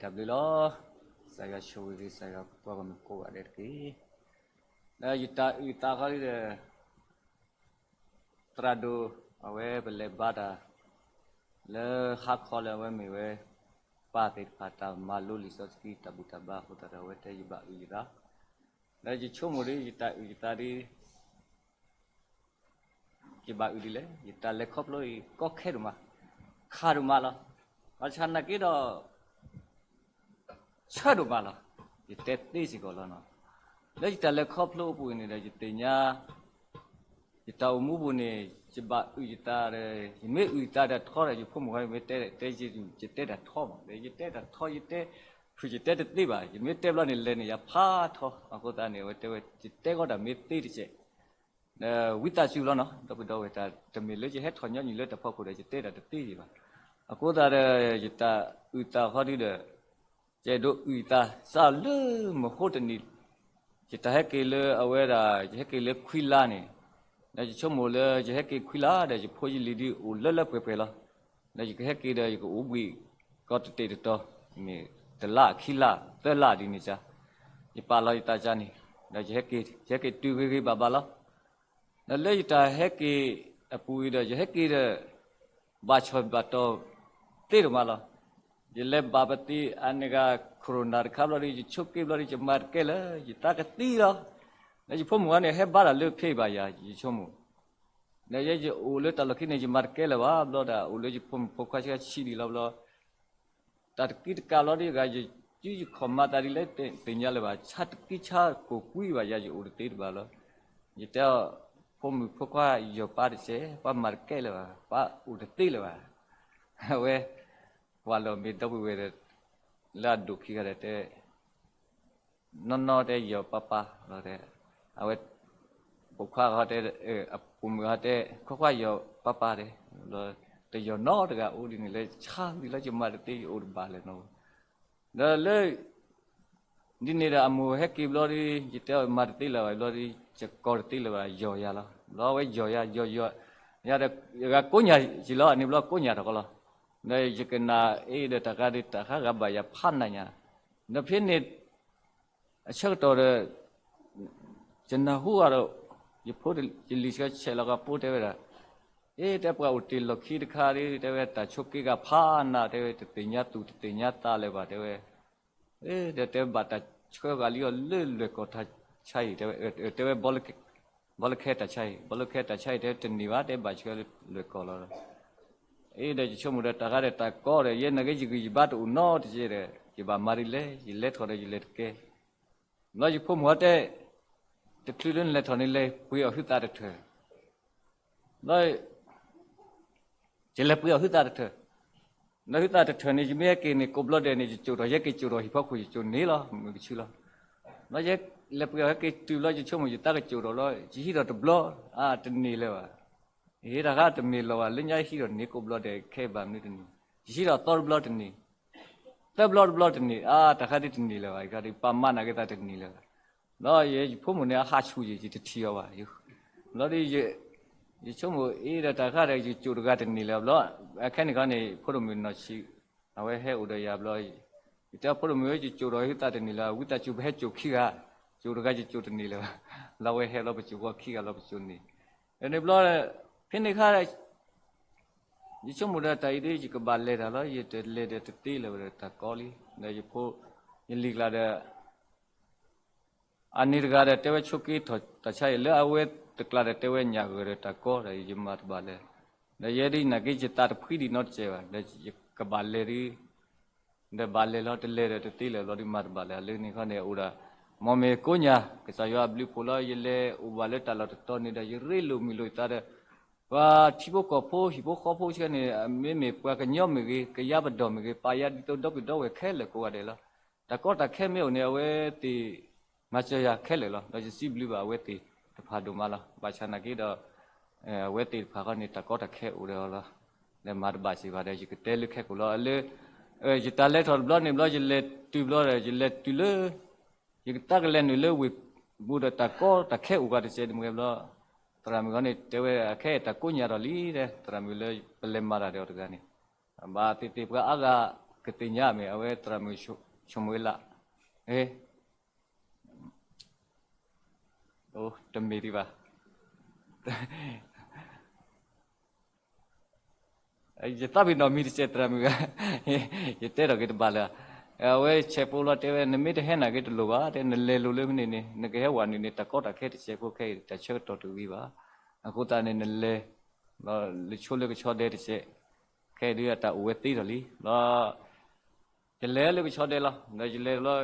တၢ်ဘျုးလီၤ. ကစၢ်ယွၤဆိၣ်ဂ့ၤက့ၤ ကစၢ်ယွၤပှၤဂီၢ်မုၢ်ကိးဂၤဒဲးတက့ၢ်. လၢယတၢ်အုၣ်သးခီဒ်ဒီး သရၣ်ဒိၣ် အဝဲပလဲၤဘါတၢ် လၢဟါခီလၢအဝဲမ့ၢ်ဝဲ ပၢ်သ့ၣ်တဖၣ်တၢ်မၤလိလံာ်စီဆှံတၢ်ဘူၣ်တၢ်ဘါအဃိသတးဒီး အဝဲတဲယဘၣ်အုၣ်ယသး လၢယဆိကမိၣ်ဒီး ယတၢ်အုၣ်ယသးဒီး ယဘၣ်အုၣ်ဒ်လဲၣ်, ယတၢ်လဲၤခီဖျိအံၤ ကီခဲဒိၣ်မး, ခါဒိၣ်မးလီၤ. ဘၣ်ဆၣ်နာ်က့ဒီး ဆၢဒိၣ်မးလီၤ. ယတဲသ့စ့ၢ်ကီးလီၤ. လၢယတၢ်လဲၤခီဖျိအပူၤအံၤန့ၣ်ဒီး ယသ့ၣ်ညါ ယတၢ်အိၣ်မူပူၤန့ၣ် ယဘၣ်အုၣ်ယသးဒီး ယမ့ၢ်အုၣ်ယသးဒီးထီဒီး ယဖိမုၣ်ဃီမ့ၢ်တဲ တဲ ယတဲတၢ်ထီမး, ယတဲတၢ်ထီ ယတဲ ဖုၣ်ယတဲတသ့ဘၣ်, ယမ့ၢ်တဲဘျီန့ၣ် လဲၤန့ၣ်ယၤဖးထီ, အဃိသတးန့ၣ် အဝဲတဲဝဲ ယတဲဃီတၢ်မ့ၢ်သ့တစဲး ဝံသးစူၤလီၤနီၤ, ဒီပုၢ်ဒီဝဲၢ်တၢ် တမ့ၢ်လၢယဟဲထီၣ်ညီနုၢ်လၢတၢ်ဖီခိၣ်ဒီး ယတဲတၢ်တသ့ဘၣ်. အဃိသတးဒီး ယတၢ်အုၣ်သးဃီဒုဒီး ယအဲၣ်ဒိးအုၣ်ယသးစးလၢမဟိတနံၤ ယတၢ်ဟဲက့ၤလၢအဝဲဒၣ် ယဟဲက့ၤလၢခွံလါန့ၣ်, ဒီးယဆိကမိၣ်လၢယဟဲက့ၤခွံလါဒီး ယဖိယလံၤဒုအိၣ်လၢလၢပှဲၤပှဲၤလီၤ. ဒီးယကဟဲက့ၤဒီး ယကအိၣ်ဘှံးကီၢ်တတ့ၢ်တတီၤ, မ့ၢ်တလါခံလါသၢလါဒ်န့ၣ်စ့ၢ်, ယပာ်လီၤယသးစ့ၢ်န့ၣ်, ဒီးယဟဲက့ၤ ယဟဲက့ၤတုၤဂ့ၤဂ့ၤဘၣ်ဘၣ်လီၤ. ဒီးလၢယတၢ်ဟဲက့ၤအပူၤအံၤဒီး ယဟဲက့ၤဒီး ဘၣ်ဆၢဘၣ်တီၢ်သ့ဒိၣ်မးလီၤ. ယလဲၤဘၣ်ပသံးအန့ၣ်ဂ့ၤ ခိၣ်ရိၣ်နၢ်တခါဘျီဒီး ယဆိးက့ဘျီဒီး ယမၤတကဲလၢၤ, ယသးကသံလီၤ. ဒီးယဖိမုၣ်ဂၤန့ၣ် ဟဲဘါတၢ်လၢဖဲဘၣ်ယၤ ယဆိကမိၣ်, ဒီးယဲယအိၣ်လၢတၢ်လီၢ်ခံန့ၣ် ယမၤတကဲလၢၤဘၣ်ဘျီဒီး အိၣ်လၢယဖိမုၣ်ဖိခွါဆှၢဆံးဒံးလီၤဘျီ တၢ်တကံတကးလီၤဒီး ယဂၤယစုယခီၣ်မၤသးဒ်လဲၣ် တသ့ၣ်ညါလၢၤဘၣ်, ဆါတကံဆါကိၢ်ကွံဘၣ်ယၤ ယအိၣ်တသ့တဘၣ်လီၤ. ယတဲအီၤ ဖိမုၣ်ဖိခွါယီၤပၢ်တစဲး ပှၤမၤတကဲလၢၤဘၣ်, ပှၤအိၣ်တသ့လၢၤဘၣ်. အဝဲ ကွၢ်လီၤမ့ၢ်ဒီပုၢ်ဝဲၢ်ဒီး လၢအဒိၣ်ခံဂၤဒီးတဲ နီၢ်နီၢ်တဲယီၤပၢ်ပၢ်လီၤတဲ, အဝဲ ပိာ်ခွါဂၤတဲ အပိာ်မုၣ်ဂၤတဲ ခွါခွါယီၤပၢ်ပၢ်တဲ, တယီၤနီတဂၤအိၣ်ဒ်န့ၣ်လၢ ဆါဒ်လၢယမၤတသ့ ယအိၣ်တဘၣ်လၢၤနီၤ. ဒီးလၢ ဒ်န့ၣ်ဒီးအမိၢ်ဟဲက့ၤဘျီဒီး ယတဲအီၤမၤတသ့လၢၤဘၣ်ဘျီဒီး ယကီၢ်တသ့လၢၤဘၣ် ယီၤယၤလီၤ. ဘျီအဝဲယီၤယၤ ယီၤယီၤ ယၤဒီး ယဂၤကိးညၢ်ယလီၤ အန့ၣ်ဘျီကိးညၢ်ထီၣ်ကီးလီၤ. ဒီးယကနၣ်အ့ၣ်ဒီးတၢ်ဂၤဒီး တၢ်ဃါဂၤဘၣ်ယၤဖးနးညါ, ဒီးဖဲန့ၣ် အဆၢကတီၢ်ဒီး ယနၢ်ဟူဂၤဒီး ယဖိယလံၤဆှၢဆဲးလီၤကီးပိတဲဝဲဒၣ်, အ့ တဲပှၤအိၣ်တ့ၢ်လီၢ်ခံတခါဒီး တဲဝဲတၢ်ဆိးက့ဂၤဖးနး တဲဝဲတသ့ၣ်ညါသူၣ်တသ့ၣ်ညါသးလၢၤဘၣ် တဲဝဲ, အ့ ဒီးတဲဘၣ်တၢ်ဆှၢဂၤလံအီၤလၢလွဲၢ်ကီၢ်တၢ်ဆါအံၤ တဲဝဲ တဲဝဲ ဘီလၢခဲတၢ်ဆါအံၤ ဘီလၢခဲတၢ်ဆါအံၤ တဲတန့ၢ်ဘၣ် တဲဘၣ်ဆှၢလၢလွဲၢ်ကီၢ်လီၤ. အ့ ဒီးယဆိကမိၣ်ဒီးတၢ်ဃါဒီးတၢ်ကီဒီး ယဲနာ်က့ယဂံၢ်ယဘါတအိၣ်နီတကဲဒီး ယဘၣ်မၤဒ်လဲၣ် ယလဲၤထီၣ်ဒီးယလဲၤတကဲ, ဘျီယဖိမုၣ်အီၤတဲ တချုးလၢနလဲၤထီၣ်န့ၣ် လဲၤပှ့ၤအီၤဟုသးတထၢၣ်, ဘျီ ယလဲၤပှ့ၤအီၤဟုသးတထၢၣ်, ဒီးဟုသးတထၢၣ်န့ၣ် ယမ့ၢ်ဟဲက့ၤန့ၣ် ကိးဘျီဒဲးန့ၣ် ယကၠိာ်ထီၣ် ယဟဲက့ၤကၠိာ်ထီၣ်ဟံၣ်ဖီခိၣ် ယကၠိာ်န့ၢ်လီၤ မုၢ်ကဆူလီၤ. ဘျီယလဲၤပှ့ၤအီၤဟဲက့ၤတုၤဘျီ ယဆိကမိၣ်ယသးကကၠိာ်ထီၣ်လီၤ ယဟံးထီၣ်တဘျီ အတန့ၢ်လၢၤဘၣ်. ယဟ့ၣ်တၢ်ဃါတမ့ၢ်လီၤဘၣ် လၢညါယဟံးထီၣ်န့ၢ်ကိးဘျီဒဲးခဲဘၣ်မနုၤတန့ၢ်, ယဟံးထီၣ်သီတဘျီတန့ၢ်, သၢဘျီတဘျီတန့ၢ် အါ တၢ်ဃါဒ်တန့ၢ်လၢၤဘၣ် ယခါဒ်ပာ်မၤနာ်က့သးတန့ၢ်လၢၤဘၣ်. ဘျီယဲယဖိမုၣ်န့ၣ် အဟးဆူၣ်ယံၤ ယတထံၣ်အီၤဘၣ်. ဘျီဒီး ယဆိကမိၣ်အ့ဒီးတၢ်ဃါဒီး ယကၠိာ်တဂၤတန့ၢ်လၢၤဘျီ, အခဲန့ၣ်ခီန့ၣ် ဖိဒိၣ်မုၣ်နီၢ်ဆံး အဝဲဟဲအိၣ်ဒီးယၤဘျီ, ယတဲဖိဒိၣ်မုၣ်ဧၢ ယကၠိာ်ထီၣ်ဟုသးတန့ၢ်လၢၤ ဝံသးစူၤပဟဲကၠိာ်ခံဂၤ, ကၠိာ်တဂၤယကၠိာ်တန့ၢ်လၢၤဘၣ်. လၢအဝဲဟဲဘျီပကၠိာ်ဃီခံဂၤလီၤပကၠိာ်န့ၢ်, န့ၣ်ဘျီ ဖဲန့ၣ်ခါ ယဆိကမိၣ်ဒီးတၢ်အံၤဒီး ယကဘၣ်လဲၤတၢ်လီၤ ယတလဲၤဒီးတသ့လၢၤဘၣ်ဒီးတၢ်ကီလံ. ဒီးယဖိ ယလံၤကျါဒီး အန့ၣ်တဂၤဒီးတဲဝဲဆိးက့ထီၣ်တၢ်ဆါအံၤ လၢအဝဲတကျါဒီးတဲဝဲညၣ်ဂၢၢ်ဒီးတၢ်ကီဒီး ယမၤတဘၣ်လဲၤ, ဒီးယဲဒ်နာ်က့ယသးတဖှံဒံးနီတစဲးဘၣ် ဒီးယကဘၣ်လဲၤဒီး ဒီးဘၣ်လဲၤလီၤ တလဲၤဒီးတသ့လၢၤဘျီဒီးမၤတဘၣ်လဲၤ လၢန့ၣ်ခီန့ၣ် အိၣ်ဒီး မ်မ့ၢ်ကိးညၣ် ကစၢ်ယွၤအဘျုးအဖှိၣ်လီၤ ယလဲၤအိၣ်ဘၣ်လၢတၢ်လီၢ်တတီၤန့ၣ်ဒီး ယရ့လိာ်မုာ်လိာ်ယသးဒီး ပှၤထံဖိကီၢ်ဖိ ဟံၣ်ဖိဃီဖိဆှၢန့ၣ် မ့မ့ၢ်ပှၤကညီမ့ၢ်ဂ့ၤ ကယၤပဒိၣ်မ့ၢ်ဂ့ၤ ပာ်ယၤဒ်သိးဒီပုၢ်ဒီဝဲၢ်ခဲလၢာ်ကိးဂၤဒဲးလီၤ. တၢ်ကီတၢ်ခဲမ့ၢ်အိၣ်န့ၣ် အဝဲသ့ၣ်မၤစၢၤယၤခဲလၢာ်လီၤ. ဒီးယစံးဘျုးဘၣ်အဝဲသ့ၣ်တဖၣ်ဒိၣ်မးလီၤ. ဘၣ်ဆၣ်နာ်က့ဒီး အဝဲသ့ၣ်တဖၣ်ဃီန့ၣ် တၢ်ကီတၢ်ခဲအိၣ်ဒီးအီၤလီၤ. ဒီးမၤတဘၣ်စ့ၢ်ဘၣ်ဒီး ယကတဲလၢခဲကိာ်လီၤ. လၢ ယတၢ်လဲၤထီၣ်တဘျီန့ၣ်ဘျီ ယလဲၤတုၤဘျီဒီး ယလဲၤတုၤလၢ ယကတၢ်ကလဲၤနုာ်လၢဝ့ၢ်ပူၤဒီးတၢ်ကီတၢ်ခဲအိၣ်ဂၤတစဲးတမံၤဘျီ, သရၣ်မုၣ်ခီန့ၣ် တဲဝဲအခဲအံၤတၢ်ကိးညၣ်ထီၣ်လံ တဲ သရၣ်မုၣ်လၢပလဲၤမၤတၢ်ဒီးအီၤတဂၤန့ၣ်, ဘၣ်သ့ၣ်သ့ၣ်ပှၤအါဂၤ ကသ့ၣ်ညါမ့ၢ် အဝဲသရၣ်မုၣ် ဆိမိၣ်ဝဲလၢ်, တမ့ၢ်ဒံးဘၣ်. ယသးပ့ၤနီၣ်မံၤတစဲးသရၣ်မုၣ်ဂၤ, ယတဲထီၣ်က့ၤတဘၣ်လၢၤ. အဝဲဆဲးဖိလီၤတဲဝဲ နမ့ၢ်တဟဲနာ်က့တလိၣ်ဘၣ်, တဲနလဲၤလိၤလၢမနုၤန့ၣ် နကဟဲဝဲနုာ်န့ၣ် တၢ်ကီတၢ်ခဲတစဲးဖိခဲအံၤ တၢ်ဆၢကတီၢ်တဂ့ၤဘၣ်. အဃိသတးန့ၣ် နလဲၤ လၢဆိလၢကဆီဒဲတစဲး, ခဲအံၤဒုးအတၢ်အိၣ်ဝဲသ့ထီၣ်လံလီၤ. ယလဲၤလၢကဆီဒဲလီၤ, ဒီးယလဲၤလီၤ,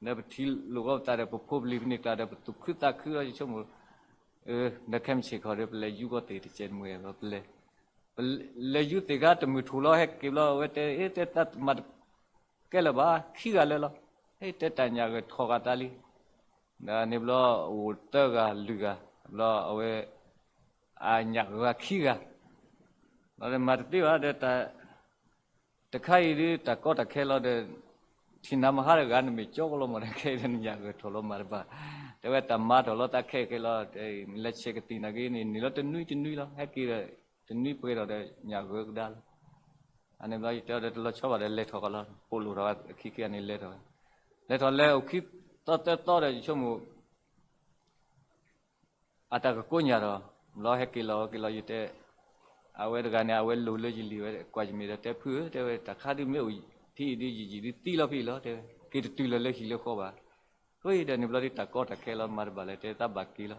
ဒီးပထံၣ်လိာ်ကီပသးဒီး ပဖိပလံၤဖဲန့ၣ်ကျါဒီး ပသူၣ်ခုသးခုလီၤ ယဆိကမိၣ်, ဒီးခဲမုၢ်ဆ့ၣ်ကီၢ်ဒီး ပလဲၤယူၤကီၢ်သ့ၣ်တစဲးတမှဲၤဒီး ပလဲၤ, ပလဲၤယူၤသ့ၣ်ခါတမုၢ်ထူၣ်လီၤ ဟဲက့ၤဘျီ အဝဲတဲ တဲသးမၤတကဲလၢၤဘၣ် ခံဂၤလၢာ်လီၤ. တဲတၢ်ညၣ်ဂဲၤထီၣ်ဂၤသးလံ. ဒီးန့ၣ်ဘျီ အိၣ်သၢဂၤလွံၢ်ဂၤ, ဘျီအဝဲ အညၣ်ဂဲၤခံဂၤ, ဒီးမၤတသ့ဘၣ်ဒီး တခါအံၤဒုး တၢ်ကီတၢ်ခဲလီၤဒီး ထံၣ်နၤမဟါတဂၤ နမ့ၢ်ကၠီကလီၤမး ခဲအံၤဒီး နညၣ်ဂဲၤထီၣ်လီၤမၤတဘၣ်. တဲဝဲတၢ်မၤထီၣ်လီၤသးခဲခဲလီၤ, လဲၤဆဲးကသံၣ်နာ်က့န့ၣ် န့ၢ်လီၤတနွံတနွံလီၤ, ဟဲက့ၤဒီး တနွံပှဲၤထီၣ်ဒီး ညၣ်ဂဲၤကဒါလီၤ. အန့ၣ်ဘျီယတဲအီၤဒီး တလီၤဆီဘၣ်ဒီး လဲၤထီၣ်ကီးလီၤ, ပိာ်လိာ်ထီၣ်အခံခံန့ၣ် လဲၤထီၣ်, လဲၤထီၣ်လဲၤအိၣ်ခံသီသၢသီဒီး ယဆိကမိၣ် အတၢ်ကကိးညၣ်ထီၣ်, ဘျီဟဲက့ၤလီၤဝဲက့ၤလီၤ ယတဲ, အဝဲတဂၤန့ၣ် အဝဲလိၤလၢယလံၤဝဲ ကွၢ်ယမ့ၢ်ဒီးတဲဖုဧၢ တဲဝဲ တၢ်ခါဒုးမ့ၢ်အိၣ်ဖဲအံၤဒုး ယယံာ်ဒုးသံလီၤဖဲအံၤလီၤ တဲဝဲ, က့ၤတတုၤလၢၤလၢဟံၣ်လၢဃီဘၣ်. အဃိဒီးန့ၣ်ဘျီဒုး တၢ်ကီတၢ်ခဲလီၤ မၤတဘၣ်လၢၤ တဲသးဘၣ်က့ၤလီၤ.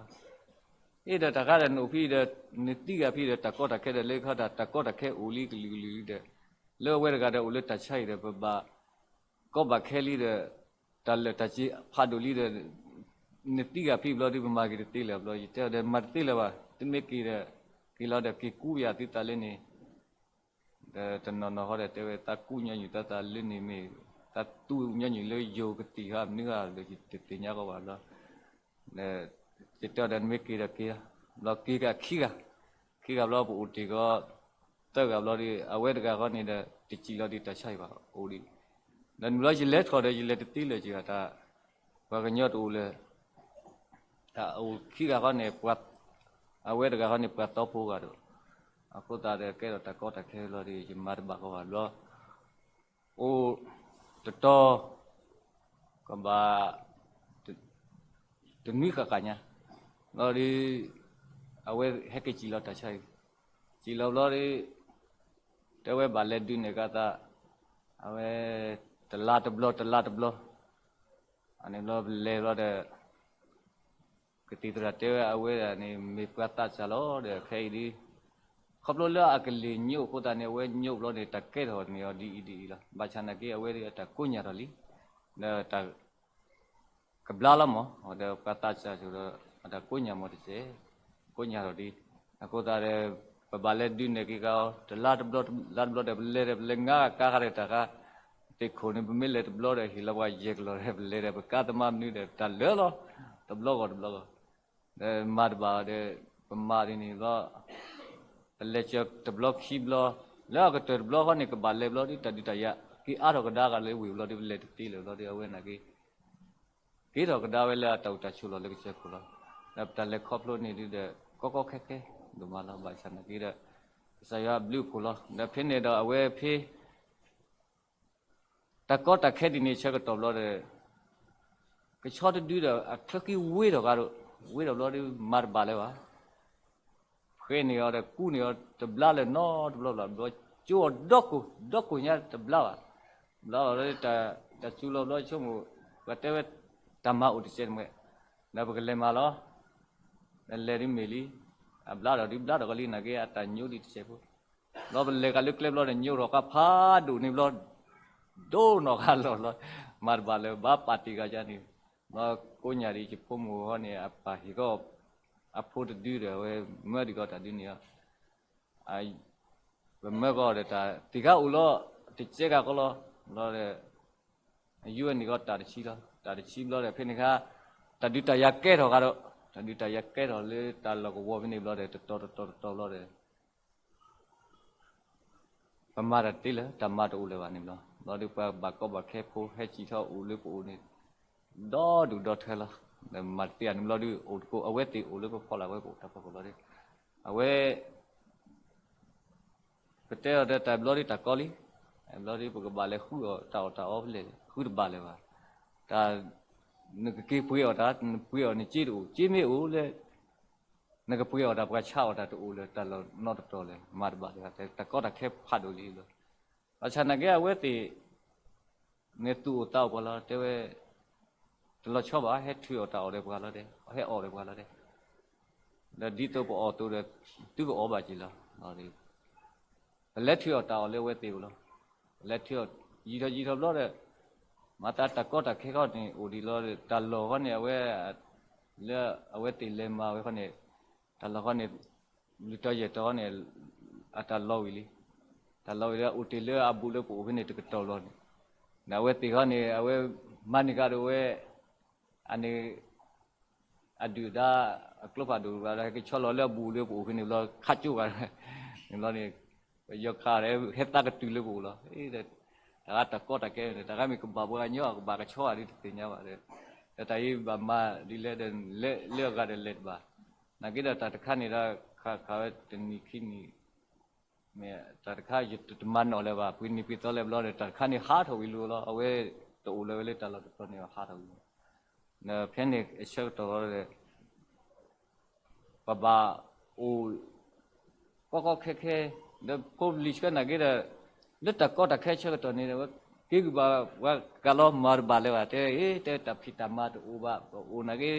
အ့ဒီးတၢ်ခါဒီးနအိၣ်ဖဲအံၤဒီး နသံဂၤဖဲအံၤဒီး တၢ်ကီတၢ်ခဲဒီး လၢခီတၢ် တၢ်ကီတၢ်ခဲအိၣ်လံကလုာ်ကလုာ်လံဒီး လၢအဝဲတဂၤဒီးအိၣ်လၢတၢ်ဆါအံၤဒီး ပဘၣ် ကီဘၣ်ခဲလံဒီး တၢ်လၢာ်တၢ်စ့ဖးဒိၣ်လံဒီး နသံဂၤဖဲအံၤဘျီဒုး ပမၤက့ၤတသ့လၢၤဘျီ ယတဲအီၤဒီး မၤတသ့လၢၤဘၣ် သုမ့ၢ်က့ၤဒီး က့ၤလီၤဒီးက့ၤကူပယၤသုသးလၢန့ၣ်, ဒီးတနီၤနီၤဃီဒီးတဲဝဲ သးကူညီနုၢ်သးသးလၢန့ၣ်မ့ၢ် သးသူညီနုၢ်လၢယိၤကသံၣ်ဧါ မနုၤဧါဒီး ယတသ့ၣ်ညါကီးဘၣ်ဘျီ ဒီး ယတဲအီၤဒီး နမ့ၢ်က့ၤဒီးက့ၤလီၤ, ဘျီက့ၤက့ၤခံဂၤ, ခံဂၤဘျီပအိၣ်တ့ၢ်ကီး သၢဂၤဘျီဒီး အဝဲတဂၤဃီန့ၣ်ဒီး တစံၣ်လီၤဒံးတၢ်ဆါအံၤဘၣ် အိၣ်ဒံး, ဒီးနုာ်လီၤယလဲၤထီၣ်ဒီး ယလဲၤတသ့လၢၤက့ၤဘၣ်တၢ်, ပှၤကညီတအိၣ်လၢၤ တၢ်အိၣ်ခံဂၤဃီန့ၣ် အဝဲတဂၤဃီန့ၣ် ပှၤသီဖိဂၤဒီး, အဃိသတးဒီး ကဲထီၣ်တၢ်ကီတၢ်ခဲလီၤဒီး ယမၤတဘၣ်ဃီဘၣ်ဘျီ, အိၣ်တတီၤ ကဘၣ် တနွံဃၣ်ဃၣ်ညါ, ဘျီဒီး အဝဲဟဲက့ၤစံၣ်လီၤတၢ်ဆါအံၤ, စံၣ်လီၤဘျီဒီး တဲဝဲဘၣ်လဲၤဒုးနဲၣ်ကသး, အဝဲ တလါတဘျီ တလါတဘျီ, အန့ၣ်ဘျီပလဲၤဘျီဒီး ကသံၣ်သရၣ်တဲဝဲအဝဲဒၣ်န့ၣ် မ့ၢ်ပှၤသးစၢ်လီၤဒီး ခဲအံၤဒုး ခီဖျိလၢအကလ့ၢ်ညိၣ်အဃိသတးန့ၣ် အဝဲညိၣ်ဘျီန့ၣ် တၢ်ကဲထီၣ်န့ၢ်အီၤဒ်အံၤဒ်အံၤလီၤ. ဘၣ်ဆၣ်နာ်က့ အဝဲဒၣ်အတၢ်ကိးညၣ်ထီၣ်လံ, ဒီးတၢ် ကဘျါလီၤမး, ဒီးပှၤသးစၢ်ဆိဒီး အတၢ်ကိးညၣ်မးတစဲး, ကိးညၣ်ထီၣ်ဒ်, အဃိသတးဒီး ပဘၣ်လဲၤဒုးနဲၣ်က့ၤကဒီး တလါတဘျီ လါတဘျီဒီး ပလဲၤဒီး ပလဲၤငါကါဃါဒီးတၢ်ဃါ, သ့ၣ်ခိၣ်န့ၣ် ပမ့ၢ်လဲၤတဘျီဒီး ဟ့ၣ်လီၤပှၤယဲၢ်ကလီၢ်ဒီး ပလဲၤဒီး ပကါသမါမနုၤဒီး တၢ်လၢာ်လီၤ, တဘျီဂီၢ်တဘျီဂီၢ်, ဒီးမၤတဘၣ်ဒီး ပမၤဒ်န့ၣ်ဘျီ ပလဲၤစၢၤတဘျီခံဘျီ, လၢအကတၢၢ်တဘျီဃီန့ၣ် ကဘၣ်လဲၤဘျီဒ် တၢ်ဒုးတၢ်ယၤ က့ၤအါထီၣ်ကဒါက့ၤလၢဝ့ၢ်ဘျီဒ် ပလဲၤတသ့လၢၤဘျီဒ် အဝဲနာ်က့ က့ၤထီၣ်ကဒါဝဲလၢအတၢ်အိၣ်တၢ်ဆိးလီၢ်လၢကစၢၢ်ခိၣ်လီၤ. ဒီးပတၢ်လဲၤခီဖျိန့ၣ်ဒ်ဒီး ကီကီခဲခဲ ဒိၣ်မးလီၤ. ဘၣ်ဆၣ်နာ်က့ဒီး ကစၢ်ယွၤအဘျုးအဖှိၣ်လီၤ. ဒီးဖဲန့ၣ်ဒီးအဝဲဖဲ တၢ်ကီတၢ်ခဲဒ်န့ၣ်ဆၢကတီၢ်ဘျီဒီး ကဆီတဒုဒီး အချၢက့ၤဝ့ထီၣ်ကဒီး, ဝ့ထီၣ်ဘျီဒီး မၤတဘၣ်လၢၤဘၣ်. ဖှဲးန့ၢ်အီၤဒီး ကူန့ၢ်အီၤ တဘျါလၢၤနီတဘျီဘၣ်, ဘျီကၠိအီၤဒီကိၢ်, ဒီကိၢ်ညါတဘျါဘၣ်. ဘျါလီၤဒီး တၢ်စူၤလီၤဘျီ ဆိကမိၣ် ပှၤတဲဝဲ တၢ်မၤအိၣ်တစဲးတမှဲး, ဒီးပကလဲၤမၤလီၤ. ဒီးလဲၤဒ်မ့ၢ်လံ, အဘျါထီၣ်ဒ် ဘျါထီၣ်ကလံနာ်က့ အတၢ်ညိဒ်တစဲးဖိ ဘျီပလဲၤကလၢကျဲဘျီဒီး ညိထီၣ်ဃာ်ဖးဒိၣ်န့ၣ်ဘျီ ဒိၣ်နီၢ်ဃာ်လီၤလီၤ, မၤတဘၣ်လၢၤဘၣ် ပာ်တ့ၢ်ဂၤယါန့ၣ်, ဘျီကိးညါဒ်ယဖိမုၣ်ဟီန့ၣ် အပၢ်ဟ့ၣ်ကီး အဖိတဒုဒီး အဝဲမၢဒံးကီးတၢ်ဒုန့ၣ်လီၤ. ပမၢကီးဒီးတၢ်သ့ၣ်ခါအိၣ်လီၤ, တစဲးကးကီးလီၤ, ဘျီဒီး ယူၤဝဲန့ၣ်ကီးတၢ်တဆံလီၤ. တၢ်တဆံဘျီဒီး ဖဲန့ၣ်ခါ တၢ်ဒုးတၢ်ယၤကဲထီၣ်ကဒီး, တၢ်ဒုးတၢ်ယၤကဲထီၣ်လၢတၢ်လီၢ်ကဝီၤဖဲန့ၣ်ဘျီဒီး တတီၤတတီၤတတီၤဘျီဒီး ပမၤတၢ်တသ့လၢၤ တၢ်မၤတအိၣ်လၢၤဘၣ်န့ၣ်ဘျီ, ဘျီဒီးပှၤဘၣ်ကီဘၣ်ခဲဖိဟဲစံၣ်ထီၣ်အိၣ်လၢပအိၣ်န့ၣ် ဒီဒူၣ်ဒီထၢလီၤ. ဒီးမၤတသ့အန့ၣ်ဘျီဒီး အိၣ်တကိး အဝဲသ့ၣ်အိၣ်လၢပဖီလာ်ဝဲပအိၣ်တၢ်ဖီခိၣ်ဘျီဒီး အဝဲ ပတဲအီၤဒီးတၢ်ဘျီဒီးတၢ်ကီလံ, ဘျီဒီးပကဘၣ်လဲၤဃုအီၣ်တၢ်အီၣ်တၢ်အီဖဲလဲၣ်, ဃုတဘၣ်လၢၤဘၣ်. တၢ် နကက့ၤပှ့ၤအီၣ်တၢ်, နပှ့ၤအီၣ်န့ၣ်စ့တအိၣ်, စ့မ့ၢ်အိၣ်လၢ နကပှ့ၤအီၣ်တၢ်ပှၤဆါအီၣ်တၢ်တအိၣ်လၢၤ တၢ်လီၢ်နီတတီၤလၢၤ မၤတဘၣ်လၢၤဘၣ်, တၢ်ကီတၢ်ခဲဖးဒိၣ်လံလီၤ. ဘၣ်ဆၣ်နာ်က့အဝဲသ့ၣ် န့ၣ်သူၣ်အိၣ်သးအိၣ်ပှၤလီၤ တဲဝဲ, တလီၤဆီဘၣ် ဟဲထုးအီၣ်တၢ်အီၣ်ဒီးပှၤလီၤဒဲး, ဟဲအီၣ်ဒီးပှၤလီၤဒဲး, ဒီးဒ်သိးပအီၣ်သိးဒီး သုကအီၣ်ဘၣ်က့ၤလီၤ. ပလဲၤထုးအီၣ်တၢ်အီၣ်လၢအဝဲသ့ၣ်အိၣ်လီၤ. ပလဲၤထုးအီၣ် ယံာ်ထီၣ်ယံာ်ထီၣ်ဘျီဒီး မၤသးတၢ်ကီတၢ်ခဲခီန့ၣ် အိၣ်ဒံးလီၤဒီး တၢ်လီၢ်ဃီန့ၣ် အဝဲ လၢအဝဲသ့ၣ်လဲၤမၤဝဲခီန့ၣ် တၢ်လီၢ်ဃီန့ၣ် လုၢ်တီၤယဲၢ်တီၤဃီန့ၣ် အတၢ်လီၤဝံၤလံ. တၢ်လီၤဝံၤလၢအအိၣ်တ့ၢ်လၢအဘူးလၢပအိၣ်ဖဲန့ၣ်တကတီၢ်ဘျီန့ၣ်, ဒီးအဝဲသ့ၣ်ဃီန့ၣ် အဝဲမၤန့ၢ်ကဒီးဝဲ အန့ၣ် အဒုၣ်ဒါ အကျိဖးဒိၣ်ဘၣ်ဒီး ဟဲက့ၤဆီလီၤလၢအဘူးလၢပအိၣ်ဖဲန့ၣ်ဘျီ ခးကၠိဂၤန့ၣ်ဘျီန့ၣ်, ပယီၤခးဒီး ဟဲသးကတုၤလၢပအိၣ်လီၤ. တၢ်ဂၤတၢ်ကီတၢ်ခဲန့ၣ် တၢ်ဂၤမ့ၢ်ကဘၣ်ပှၤကညီ ကဘၣ်ကဆီဂၤဒ်တသ့ၣ်ညါဘၣ်ဒီး, ဒီးတၢ်အံၤဘၣ်မၤဒ်လဲၣ်ဒီး လၢအဂၤဒီးလဲၤတဘၣ်. နာ်က့ဒီးတၢ်တခါန့ၣ်ဒီး ခးခးဝဲတနံၤခံနံၤ မ့ၢ်တၢ်တခါယတမၤနီၣ်လၢၤဘၣ် ပှ့ၤနံၤပှ့ၤသီလၢၤဘျီဒီး တၢ်တခါန့ၣ်ဟးထီၣ်ဝံၤလီၤလီၤ. အဝဲတအိၣ်လၢၤဝဲလၢတၢ်လီၢ်တတီၤန့ၣ် ဟးထီၣ်ဝံၤလီၤ. ဒီးဖဲန့ၣ်အဆၢကတီၢ်လီၤဒီး ပဘၣ်အိၣ်ကီကီခဲခဲ ဒီးဖိလံၤဆှၢနာ်က့ဒီး လၢတၢ်ကီတၢ်ခဲဆၢကတီၢ်န့ၣ် က့ၤဂုာ်ဘၣ်ပှၤကလီမၤတဘၣ်လၢၤဘၣ် တဲ တဲတၢ်ဖံးတၢ်မၤတအိၣ်ဘၣ် ပအိၣ်နာ်က့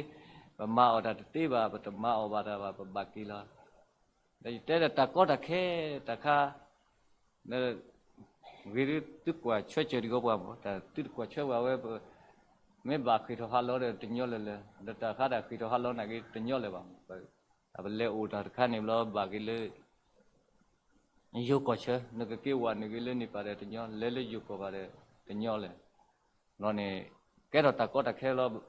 ပမၤအီၣ်တၢ်တသ့ဘၣ် ပတမၤအီၣ်ဘၣ်တၢ်ဘၣ် ပဘၣ်က့ၤလီၤ. ဒီးယတဲဒီးတၢ်ကီတၢ်ခဲတၢ်ခါ ဒီး ဂ့ၤဒုးသုကွၢ်ဆၢစၢၤဒံးဃီပှၤမး တၢ်သုတကွၢ်ဆၢပှၤဝဲ မ့ၢ်ဘၣ်ဃ့ၢ်ထီၣ်ဟးလီၤဒီးတညီလၢၤလၢၤ ဒီးတၢ်ခါတၢ်ဃ့ၢ်ထီၣ်ဟးလီၤနာ်က့တညီလၢၤဘၣ်မး ပလဲၤအိၣ်တၢ်တခါန့ၣ်ဘျီဘၣ်က့ၤလၢ ယိၤကီၢ်ဆၢ နကက့ၤဝဲန့ၣ်က့ၤလၢန့ၣ်ပာ်ဒီးတညီ လဲၤလၢယိၤကီၢ်ပာ်ဒီးတညီလဲၣ်. ဘျီန့ၣ် ကဲထီၣ်တၢ်ကီတၢ်ခဲလီၤ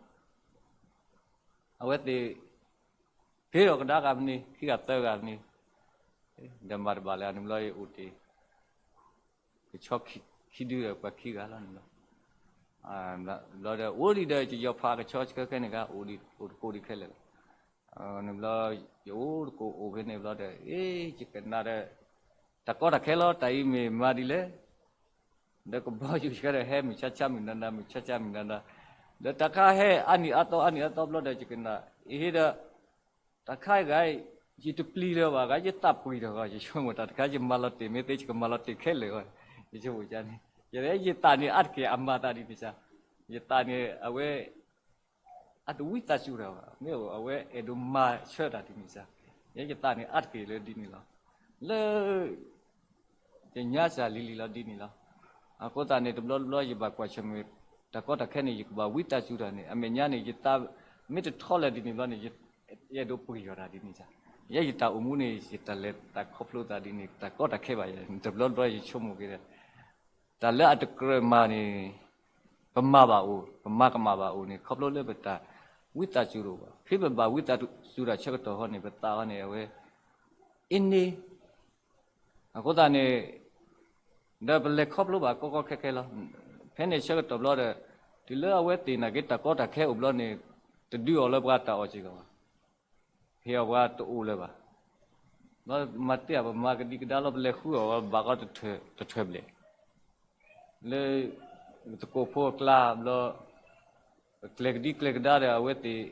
အဝဲသ့ၣ် က့ၤထီၣ်ကဒါဂၤမနုၤ ခံဂၤသၢဂၤမနုၤ ဒီးမၤတဘၣ်လၢၤ န့ၣ်ဘျီယအိၣ်တ့ၢ် ကဆီခံဒုဒီးပှၤခံဂၤလီၤန့ၣ်လီၤ. ဘျီဒီးအိၣ်ဒံးဒီးယယီၤဖးကဆီဆှၢခဲန့ၣ်ဂၤ အိၣ်တကိးဒံးခဲလၢာ်လီၤ. န့ၣ်ဘျီ ယအိၣ်တကိးအိၣ်ဖဲန့ၣ်ဘျီဒီး အ့ ယကနၣ်ဒီး တၢ်ကီတၢ်ခဲလီၤ တၢ်အံၤမ့ၢ်မၤဒ်လဲၣ် ဒီးကဘီယူၤဆှၢဒီးဟဲမုၢ်ဆါဆါမုၢ်နၤနၤ မုၢ်ဆါဆါမုၢ်နၤနၤ, ဒီးတၢ်ခါဟဲအါနံၣ်အါသီအါနံၣ်အါသီဘျီဒီး ယကနၣ် အဟ့ဒီး တၢ်ခါအံၤဂၤ ယတပျံၤလၢၤဘၣ်ဂၤ ယသးပှံၤထီၣ်ဂီၢ် ယဆိကမိၣ်တၢ်တခါ ယမၤလီၤတ့ၢ် မ့ၢ်သ့ယကမၤလီၤတ့ၢ်ခဲလၢာ်ဂီၢ် ယဆိကမိၣ်န့ၣ် ယသးန့ၣ်အါတက့ၢ်အမၤသးဒ်န့ၣ်စ့ၢ် ယသးန့ၣ်အဝဲ အတဝံသးစူၤတၢ်ဘၣ် မ့ၢ်အဝဲအဲၣ်ဒိးမၤဆၢတၢ်ဒ်န့ၣ်စ့ၢ် ယဲယသးန့ၣ်အါတက့ၢ်လၢဒ်န့ၣ်လီၤ. လၢ ယညါစၢ်လံၤလံၤလီၤဒ်န့ၣ်လီၤ. အဃိသတးန့ၣ် တဘျီတဘျီယဘၣ်ကွၢ်ဆၢၣ်မဲာ် တၢ်ကီတၢ်ခဲန့ၣ် ယကဘၣ်ဝံသးစူၤတၢ်န့ၣ် အမဲာ်ညါန့ၣ် ယသးမ့ၢ်တထီလၢၤဒ်န့ၣ်ဘျီန့ၣ် ယအဲၣ်ဒိးပှံၤထီၣ်တၢ်ဒ်န့ၣ်စ့ၢ် ယဲယတၢ်အိၣ်မူန့ၣ် ယတၢ်လဲၤတၢ်ခီဖျိသးဒ်န့ၣ် တၢ်ကီတၢ်ခဲဘၣ်ယဲ တဘျီတဘျီယဆိကမိၣ်က့ၤဒီး တၢ်လၢအတကြၢးမၤန့ၣ် ပမၤဘၣ်အိၣ် ပမၤကမၣ်ဘၣ်အိၣ်န့ၣ် ခီဖျိလၢပတၢ်ဝံသးစူၤတအိၣ်ဘၣ် ဖဲပဘၣ်ဝံသးစူၤတၢ်ဆၢကတီၢ်ဃီန့ၣ် ပသးဃီန့ၣ် အဝဲ အ့န့ အဃိသတးန့ၣ် ဒီးပလဲၤခီဖျိဘၣ်ကီကီခဲခဲလီၤ. ဖဲန့ၣ်ဆၢကတီၢ်ဘျီဒီး တုၤလၢအဝဲသ့ၣ်နာ်က့တၢ်ကီတၢ်ခဲအိၣ်ဘျီန့ၣ် တဒုးအီၤလၢပှၤတၢ်အီၣ်စ့ၢ်ကီးဘၣ်. ဟ့ၣ်အီၣ်ပှၤတအိၣ်လၢၤဘၣ်. ဘျီမၤတ့ၢ်အပမၤကဒံကဒါလီၤ ပလဲၤဃုအီၣ်ဝဲဘၣ်ကီတထၢၣ်ဘျဲၣ် လၢ သကိးဖိအကျါဘျီ ကျဲၤကဒံကျဲၤကဒါဒီးအဝဲသ့ၣ်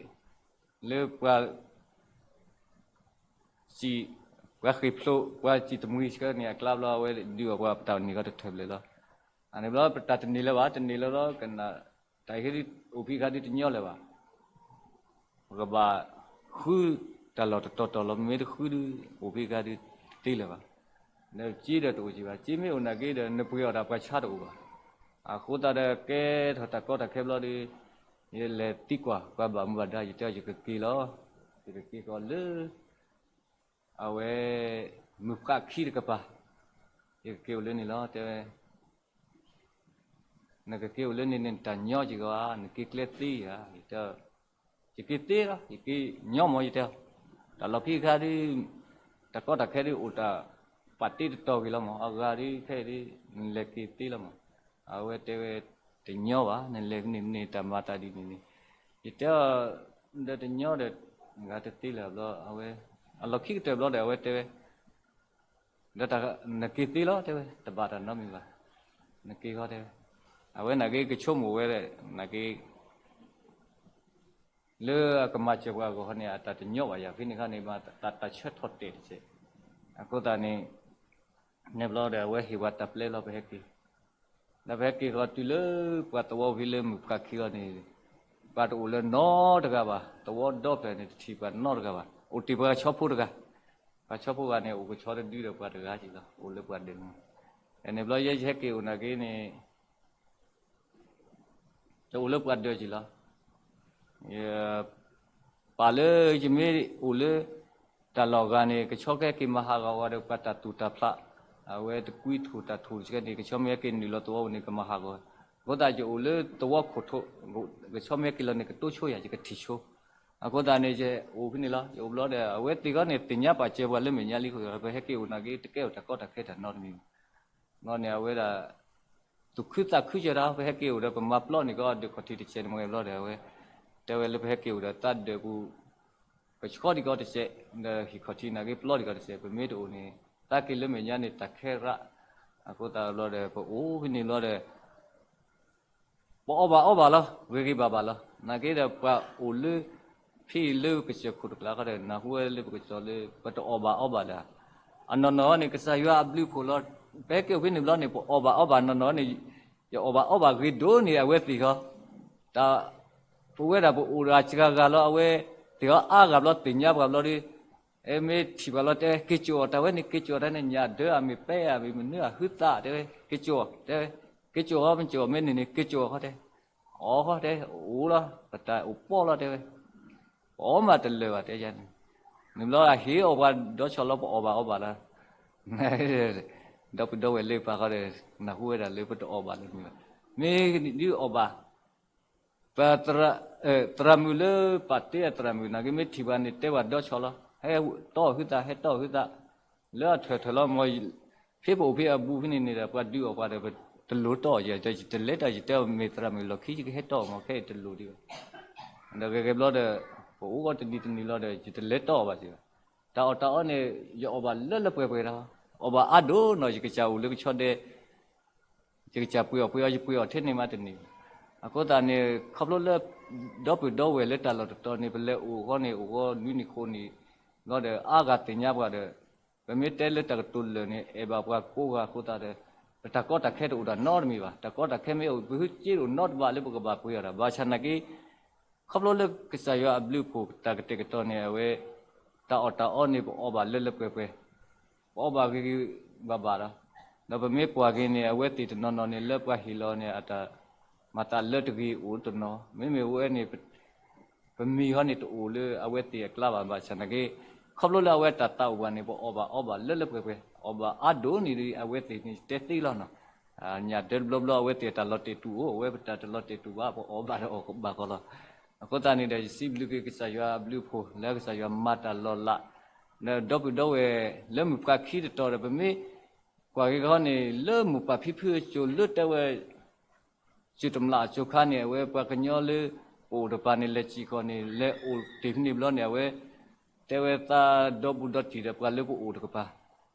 လၢပှၤ စံး ပှၤဃ့ၢ်ဖျိ ပှၤစံးတမှံၤဆှၢန့ၣ် အကျါဘျီ အဝဲဒုးအီၣ်ပှၤပတၢ်န့ၢ်ကီတထၢၣ်ဘျဲၣ်လီၤ. အန့ၣ်ဘျီ ပတၢ်တန့ၢ်လၢၤဘၣ် တန့ၢ်လၢၤလီၤ ကနၣ် တၢ်အံၤဒ်အိၣ်ဖဲခါဒ်တညီလၢၤဘၣ်. ပကဘၣ်ဃုတၢ်လီၢ်တတီၤတီၤလီၤ မ့ၢ်တဃုဒ်အိၣ်ဖဲခါဒ်တသ့လၢၤဘၣ်. ဒီးစ့ဒီးတအိၣ်က့ၤဘၣ် စ့မ့ၢ်အိၣ်နာ်က့ဒီး နပှ့ၤအီၣ်တၢ်ပှၤဆါတအိၣ်ဘၣ်. အဃိသတးဒီးကဲထီၣ်တၢ်ကီတၢ်ခဲဘျီဒီး ယလဲၤသံကွၢ် ပှၤဘၣ်မူဘၣ်ဒါ ယတဲအီၤ ယကက့ၤလီၤ. ယကက့ၤကီးလၢ အဝဲ မုၢ်ဖးခံတကပၤ ယကက့ၤအိၣ်လၢန့ၣ်လီၤ တဲဝဲ နကက့ၤအိၣ်လၢန့ၣ်န့ၣ် နတၢ်ညီစ့ၢ်ကီးဧါ နက့ၤကျဲသ့ဧါ ယတဲ ယက့ၤသ့လီၤ ယက့ၤညီမး ယတဲ တၢ်လီၢ်ခံခါဒ် တၢ်ကီတၢ်ခဲဒ်အိၣ်တၢ်ပာ်တ့တတီၤဂ့ၤလီၤမး အဂၤဒ်ခဲအံၤဒ် နလဲၤက့ၤသ့လီၤမး အဝဲတဲဝဲ တညီဘၣ် နလဲၤန့ၣ်န့ၣ် တၢ်မၤသးဒ်န့ၣ်န့ၣ် ယတဲအီၤ ဒီးတညီဒီး ဂၤတသ့လၢၤဘျီ အဝဲ အလီၢ်ခံကတၢၢ်ဘျီဒီး အဝဲတဲဝဲ ဒီးနက့ၤသ့လီၤ တဲဝဲ တဘၣ်တၢ်နီတမံၤဘၣ်. နက့ခီတဲဝဲ, အဝဲနာ်က့ကဆိကမိၣ်ဝဲ, နာ်က့ လၢအကမၤစၢၤပှၤအဂီၢ်ခီန့ၣ် အတၢ်တညီဘၣ်ယၤ ဖဲန့ၣ်ခီန့ၣ် မၤတၢ်ဆၢထီၣ်တဲာ်တစဲး, အဃိသတးန့ၣ် န့ၣ်ဘျီဒီး အဝဲဟ့ၣ်ပှၤတၢ်ပျဲလီၤ ပဟဲက့ၤ, ဒီးပဟဲက့ၤဃီတုၤလၢပှၤသဝီဖဲလၢမုၢ်ဖးခံဂီၤန့ၣ်, ပှၤတအိၣ်လၢနီတဂၤဘၣ်, သဝီဒီဖျၢၣ်န့ၣ် တထံၣ်ပှၤနီတဂၤဘၣ်, အိၣ်တ့ၢ်ပှၤကဆီဖိတဂၤ, ပှၤဆီဖိဂၤန့ၣ် အိၣ်ကဆီတဒုဒီးပှၤတဂၤက့ၤလီၤ, အိၣ်လၢပှၤဒၢးန့ၣ်, န့ၣ်ဘျီယဲယဟဲက့ၤအိၣ်နာ်က့န့ၣ် ယအိၣ်လၢပှၤဒၢးက့ၤလီၤ. ပာ်လၢယမ့ၢ်အိၣ်လၢ တၢ်လီၢ်ဂၤန့ၣ် ကဆီကဟဲက့ၤမၤဟးဂီၤဝဲဒီး ပှၤတၢ်သူၣ်တၢ်ဖျး, အဝဲတကွံထူၣ်တၢ်ထူၣ်တကဲန့ၣ် ကဆီမ့ၢ်ဟဲက့ၤနုာ်လီၤသဝီပူၤန့ၣ် ကမၤဟးဂီၤဝဲ, အဃိသတးယအိၣ်လၢသဝီခိၣ်ထိး, ကဆီမ့ၢ်ဟဲက့ၤလီၤန့ၣ် ကတိဆိယၤ ယကထံၣ်ဆိ, အဃိသတးန့ၣ် ယအိၣ်ဖဲန့ၣ်လီၤ. ယအိၣ်ဘျီဒီး အဝဲသ့ၣ်ဂီၢ်န့ၣ် သ့ၣ်ညါပာ်စၢၤပှၤလၢမဲာ်ညါလံအဃိ ပဟဲက့ၤအိၣ်နာ်က့ တကဲထီၣ်တၢ်ကီတၢ်ခဲတၢ်နီတမံၤဘၣ်. ဘျီန့ၣ် အဝဲဒၣ် သူၣ်ခုသးခုကၢၤတၢ် ပဟဲက့ၤအိၣ်ဒီး ပမၤပျီန့ၢ်ကီးဒုးခီၣ်ထံးတစဲးန့ၣ် မ့ၢ်ဘျီဒီး အဝဲ တဲဝဲလၢပဟဲက့ၤအိၣ်ဒီး သးဒၢးပူၤ ကဆှီဒံးကီးတစဲး, ဒီးဟံၣ်ခီၣ်ထံးနာ်က့ပျီဒံးကီးတစဲး, ပမ့ၢ်တအိၣ်န့ၣ် သးက့ၤလၢမဲာ်ညါန့ၣ် တၢ်ခဲရၣ်, အဃိသတးဘျီဒီး ပအိၣ်ဖဲန့ၣ်ဘျီဒီး ပအီၣ်ဘၣ်အီဘၣ်လီၤ, ဂ့ၤဂ့ၤဘၣ်ဘၣ်လီၤ. နာ်က့ဒီး ပှၤအိၣ်လၢ ဖဲလၢကစၢၢ်ခိၣ်တကျါဃီဒီး နၢ်ဟူဝဲလၢပကစၢ်လၢ ပတအီၣ်ဘၣ်အီဘၣ်လၢၤ, အနီၢ်နီၢ်န့ၣ် ကစၢ်ယွၤအဘျုးအဖှိၣ်လီၤ. ပဟဲက့ၤအိၣ်ဖဲန့ၣ်ဘျီန့ၣ် ပအီၣ်ဘၣ်အီဘၣ်နီၢ်နီၢ်န့ၣ် ယအီၣ်ဘၣ်အီဘၣ်ဂ့ၤဒိၣ်န့ၢ်အဝဲသ့ၣ်ဃီ, တၢ် ပဝဲဒၣ်ပအိၣ်ဒီးစှၤဂၤလီၤ အဝဲသ့ၣ်ဃီအါဂၤဘျီသ့ၣ်ညါပှၤဘျီဒီး မ့ၢ်ထံၣ်ဘၣ်လီၤတဲ က့ၤကၠိအီၤတၢ်ဝဲန့ၣ် က့ၤကၠိအီၤတၢ်န့ၣ် ညၣ်ဒၢအမ့ၢ်ပဲအမ့ၢ်မနုၤအဟုသးတဲဝဲ က့ၤကၠိအီၤတဲဝဲ, က့ၤကၠိအီၤမ့ၢ်ကၠိအီၤမ့ၢ်န့ၣ်န့ၣ် က့ၤကၠိအီၤဃီတဲ, အီဃီတဲ အိၣ်လီၤ ပတၢ်အိၣ်ပီလီၤတဲဝဲ, ပအီၣ်မးတလၢာ်ဘၣ်တဲယၤန့ၣ်, န့ၣ်ဘျီအဟ့ၣ်အီၣ်ပှၤဒီးဆီၣ်လီၤ ပအီၣ်ဘၣ်အီဘၣ်လီၤ. ဒီပုၢ်ဒီဝဲၢ်လၢပာ်ဃီဒီး နၢ်ဟူဝဲဒၣ်လၢပတအီၣ်ဘၣ်လၢမ့ၢ်ဘၣ်, မ့ၢ်ဒုးအီၣ်ဘၣ် ပ သရၣ်မုၣ်လၢပာ်တ့အသရၣ်မုၣ်နာ်က့ မ့ၢ်ထံၣ်ဘၣ်န့ၣ် တဲဘၣ်ဒီးဆီၣ်လီၤ, ဟဲတီၢ်ဟုသး ဟဲတီၢ်ဟုသး, လၢအထွဲၣ်ထွဲၣ်လီၤမ့ၢ်, ဖဲပအိၣ်ဖဲအဘူးဖဲန့ၣ်န့ၣ်ဒီး ပှၤဒုးအီၣ်ပှၤဒီး ပတလိၤတီၢ်အီၤယၤ ယတလဲၤတၢ် ယတဲအီၤမ့ၢ်သရၣ်မုၣ်လီၢ်ခံ ယကဟဲတီၢ်အီၤမ့ၢ် ခဲအံၤတလိၤဒံးဘၣ်, ဒီးဂဲၤဂဲၤဘျီဒီး ပအိၣ်ဂီၢ်တနံၤတနံၤလီၤဒီး ယတလဲၤတီၢ်အီၤဘၣ်စ့ၢ်ကီး, တၢ်အီၣ်တၢ်အီန့ၣ် ယအီၣ်ဘၣ်လၢလၢပှဲၤပှဲၤဒီး, အီၣ်ဘၣ်အါဒိၣ်နီၢ် ယကစၢ်အိၣ်လၢကဆီဒဲ ယကစၢ်ပှ့ၤအီၣ်ပှ့ၤအီၤ ယပှ့ၤအီၣ်ထဲန့ၣ်မးတန့ၢ်ဘၣ်. အဃိသတးန့ၣ် ခီဖျိလၢ ဒီပုၢ်ဒီဝဲၢ်လၢတၢ်လီၢ်တတီၤန့ၣ် ပလဲၤအိၣ်ဃီန့ၣ် အိၣ်ဃီနွံနံၣ်ဃိးနံၣ်လီၤဒီး အါဂၤသ့ၣ်ညါပှၤဒီး ပမ့ၢ်တဲလၢတၢ်ကတိၤလၢာ်န့ၣ် အဲၣ်ဘၣ်ပှၤကိးဂၤအဃိသတးဒီး ပတၢ်ကီတၢ်ခဲတအိၣ်ဒၣ်နီတမံၤဘၣ်. တၢ်ကီတၢ်ခဲမ့ၢ်အိၣ် ပဟုက့တအိၣ်နီတဘၣ်လၢပကဘၣ်ပှ့ၤအီၤဒီး ဘၣ်ဆၣ်နာ်က့ ခီဖျိလၢကစၢ်ယွၤအဘျုးအဖှိၣ် တၢ်ကတဲာ်ကတီၤန့ၣ် အဝဲ တၢ်အီၣ်တၢ်အီန့ၣ် ပအီၣ်ဘၣ်လၢလၢပှဲၤပှဲၤ, ပအီၣ်ဘၣ်ဂ့ၤဂ့ၤဘၣ်ဘၣ်ဒီး, ဒီးပမ့ၢ်ကွၢ်က့ၤန့ၣ် အဝဲသ့ၣ်တနီၤနီၤန့ၣ် လၢပှၤဟ့ၣ်လီၤန့ၣ် အတၢ်မၤသးလၢတဂ့ၤအိၣ်တနီၤ, မ့မ့ၢ်ဝဲန့ၣ် ပမံၤဟီန့ၣ်တအိၣ်လၢအဝဲသ့ၣ်အကျါဘၣ်, ဘၣ်ဆၣ်နာ်က့ ခီဖျိလၢအဝဲတၢ်သးအိၣ်ဘၣ်န့ၣ် ပအီၣ်ဘၣ်အီဘၣ်လၢလၢပှဲၤပှဲၤ, အီၣ်ဘၣ်အါဒိၣ်န့ၢ်ဒံးအဝဲသ့ၣ်န့ၣ် တဲသ့လီၤနီၤ. ညၣ်ဒၢတဘျီဘျီ အဝဲသ့ၣ်တၢ်လီၤတဲာ်တူာ်အိၣ်, အဝဲပတၢ်တလီၤတဲာ်တူာ်ဘၣ် ပအီၣ်ဘၣ်ဒီးအီၣ်ဘၣ်ကီလီၤ. အဃိသတးန့ၣ်ဒီး ယစံးဘျုးက့ၤကစၢ်ယွၤအဘျုးအဖှိၣ် လၢကစၢ်ယွၤမၤတၢ်လီၤလး, ဒီပုၢ်ဒီဝဲၢ်လၢမုၢ်ပှၢ်ခံတတီၤဒီး ပမ့ၢ်ကွၢ်က့ၤခီန့ၣ် လၢမုၢ်ပှၢ်ဖံဖုအစိၤလၢတဲဝဲ စူၢ်တမျၢ်အစိၤခါန့ၣ် အဝဲပှၤကညီလၢပအိၣ်တပၤန့ၣ် လဲၤစံၣ်ဃီန့ၣ် လဲၤအိၣ်တ့ၢ်ဖဲန့ၣ်ဘျီန့ၣ် အဝဲ တဲဝဲသးဒီဘူးဒီတံၢ်ဒီးပှၤလၢပအိၣ်တကပၤ,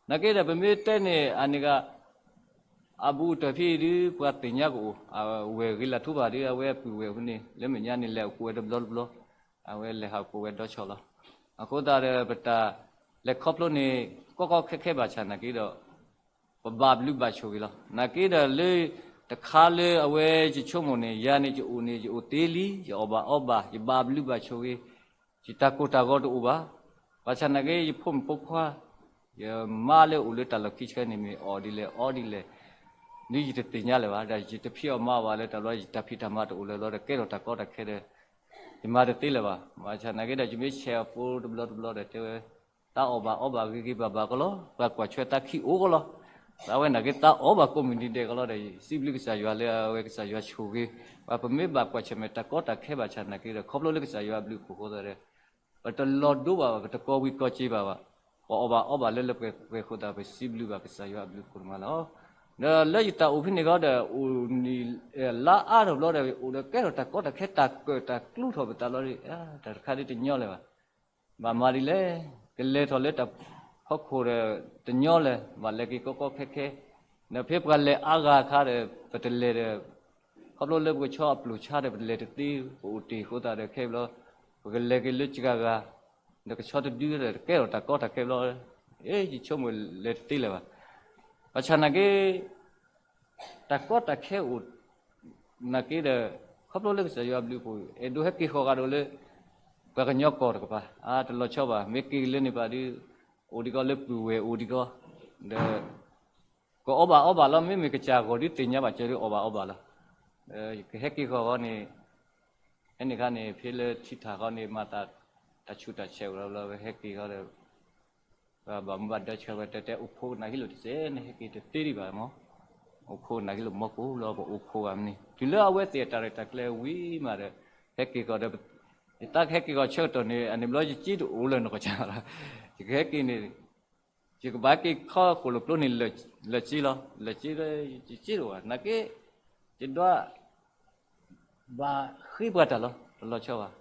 နာ်က့ဒီးပမ့ၢ်တဲန့ၣ် အန့ၣ်ဂ့ၤ အဘူးအတံၢ်ဖဲအံၤဒုး ပှၤသ့ၣ်ညါကအိၣ်, အဝဲၢ်ဂ့ၤလၢ်ထူဘၣ်ဒုး အဝဲပုၢ်ဝဲၢ်ဖဲန့ၣ် လၢမဲာ်ညါန့ၣ် လဲၤအိၣ်ကိးဝဲတဘျီတဘျီ, အဝဲလဲၤဟးအိၣ်ကိးဝဲဒီးဆီၣ်လီၤ. အဃိသတးဒီး ပတၢ်လဲၤခီဖျိန့ၣ် ကီကီခဲခဲဘၣ်ဆၣ်နာ်က့ဒီး ပဘၣ်ဘျုးဘၣ်ဆိၣ်ဂ့ၤလီၤ. နာ်က့ဒီးလၢ တခါလၢအဝဲယဆိကမိၣ်န့ၣ် ယၤန့ၣ် ယအိၣ်န့ၣ် ယအိၣ်တ့ၢ်လံ, ယအီၣ်ဘၣ်အီဘၣ်, ယဘၣ်ဘျုးဘၣ်ဆိၣ်ဂ့ၤ, ယတၢ်ကိၢ်တၢ်ဂီၤတအိၣ်ဘၣ်. ဘၣ်ဆၣ်နာ်က့ ယဖိမုၣ်ဖိခွါ ယမါလၢအိၣ်လၢတၢ်လီၢ်ခံဆၢန့ၣ် မ့ၢ်အီၣ်ဒ်လဲၣ်အီဒ်လဲၣ် ဒ်ယတသ့ၣ်ညါလၢၤဘၣ်, ဒီးယတဖံးအီၣ်မၤအီၣ်ဘၣ်လၢတၢ်ဘျီ ယတၢ်ဖံးတၢ်မၤတအိၣ်လၢၤဘျီဒီး ကဲထီၣ်တၢ်ကီတၢ်ခဲဒီး ယမၤတသ့လၢၤဘၣ်. ဘၣ်ဆၣ်နာ်က့ဒီး ယမ့ၢ်ဆဲးအဖိတဘျီတဘျီဒီးတဲဝဲ သးအီၣ်ဘၣ်အီဘၣ်ဂ့ၤဂ့ၤဘၣ်ဘၣ်ကီလီၤ, ပှၤကွၢ်ထွဲသးခံအိၣ်ကီလီၤ. သးဝဲနာ်က့ သးအီၣ်ဘၣ်ကိးမုၢ်နံၤဒဲးကီလီၤဒီး စံးဘျုးကစၢ်ယွၤလၢအဝဲကစၢ်ယွၤဆိၣ်ဂ့ၤ, ပှၤပမ့ၢ်ဘၣ်ကွၢ်ဆၢၣ်မဲာ်တၢ်ကီတၢ်ခဲဘၣ်ဆၣ်နာ်က့ဒီး ခီဖျိလၢကစၢ်ယွၤအဘျုးအဖှိၣ်အဃိသတးဒီး ပတလီၤဒိဘၣ်ဘၣ်, ပတကီဝံၤကီစ့ဘၣ်ဘၣ်, ပအီၣ်ဘၣ်အီဘၣ်လၢလၢပှဲၤပှဲၤအဃိသတး ပစံးဘျုးဘၣ်ကစၢ်ယွၤအဘျုးအဖှိၣ်တမံၤလီၤ. ဒီးလၢယတၢ်အိၣ်ဖဲန့ၣ်ဃီဒီး အိၣ်နံၣ်လါအါထီၣ်ဘျီဒီး အိၣ်ဒီးကဲထီၣ်တၢ်ကီတၢ်ခဲတၢ်ကၢၣ်တၢ်ကျူထီၣ်ပသးလီၤဒီး တၢ်တခါဒ်တညီလၢၤဘၣ်. ဘၣ်မၤဒ်လဲၣ်, ကလဲၤထီၣ်လၢတၢ်ဖီခိၣ်ဒီးတညီလၢၤ, ဘၣ်လဲၤက့ၤကီကီခဲခဲ, ဒီးဖဲပှၤလဲၤအါဂၤအခါဒီး ပတလဲၤဒီး ခီဖျိလၢပကဆီအပျိၢ်ဆါဒီး ပတလဲၤတသ့ ပအိၣ်တ့ၢ်အဃိသတးဒီး ခဲအံၤဘျီ ပကလဲၤက့ၤလၢစှၤဂၤ ဒီးကဆီတဒုဒီး ကဲထီၣ်တၢ်ကီတၢ်ခဲဘျီ, အ့ ယဆိကမိၣ်လဲၤတသ့လၢၤဘၣ်. ဘၣ်ဆၣ်နာ်က့ တၢ်ကီတၢ်ခဲအိၣ်နာ်က့ဒီး ခီဖျိလၢကစၢ်ယွၤအဘျုးအဖှိၣ် အဲၣ်ဒိးဟဲက့ၤဃီၤဂၤဒီးလၢ ပှၤကညီကီၢ်တကပၤ အါ တလီၤဆီဘၣ်. မ့ၢ်က့ၤလၢန့ၣ်ပၤဒုး အိၣ်ဒံးကီးလၢပုၢ်ဝဲၢ်အိၣ်ဒံးကီး ဒီး ကအီၣ်ဘၣ်အီဘၣ်လီၤ. မ့မ့ၢ်ကစၢ်ဂီၢ်ဒုးသ့ၣ်ညါဘၣ်စၢၤဒုးအီၣ်ဘၣ်အီဘၣ်လီၤ. ကဟဲက့ၤဃီၤဃီန့ၣ် ဖဲန့ၣ်အခါန့ၣ် ဖဲလၢထံထၣ်ဃီန့ၣ် မၤသးတၢ်ဆူးတၢ်ဆဲးအိၣ်လီၤလီၤ ဟဲက့ၤဃီၤဒီး ဘၣ်မူဘၣ်ဒါဆှၢဝဲ တဲတဲအိၣ်ဖှိၣ်ကနၣ်ဟ့ၣ်လိာ်တစဲး နဟဲက့ၤတသ့ဒံးဘၣ်မး. အိၣ်ဖှိၣ်ကနၣ်ဟ့ၣ်လိာ်မီၢ်ကိၣ်လီၤ ပအိၣ်ဖှိၣ်ဂၤမနုၤ တုၤလၢအဝဲသ့ၣ်အတၢ်ရဲၣ်တၢ်ကျဲၤဝံၤမးဒီး ဟဲက့ၤဃီၤဒီး ယတၢ်ကဟဲက့ၤဃီၤဆၢကတီၢ်န့ၣ် အန့ၣ်ဘျီယစ့တအိၣ်လၢၤနီၢ်ကစၢ်လီၤ. ယကဟဲက့ၤန့ၣ် ယကဘၣ်က့ၤခီဃိၣ်လိာ်ကျိန့ၣ် လၢာ်စ့လီၤ. လၢာ်စ့လၢ ယစ့တအိၣ်ဘၣ် နာ်က့ ယဒွး ဘၣ်ဃ့ပှၤတၢ်လီၤ တလီၤဆီဘၣ်.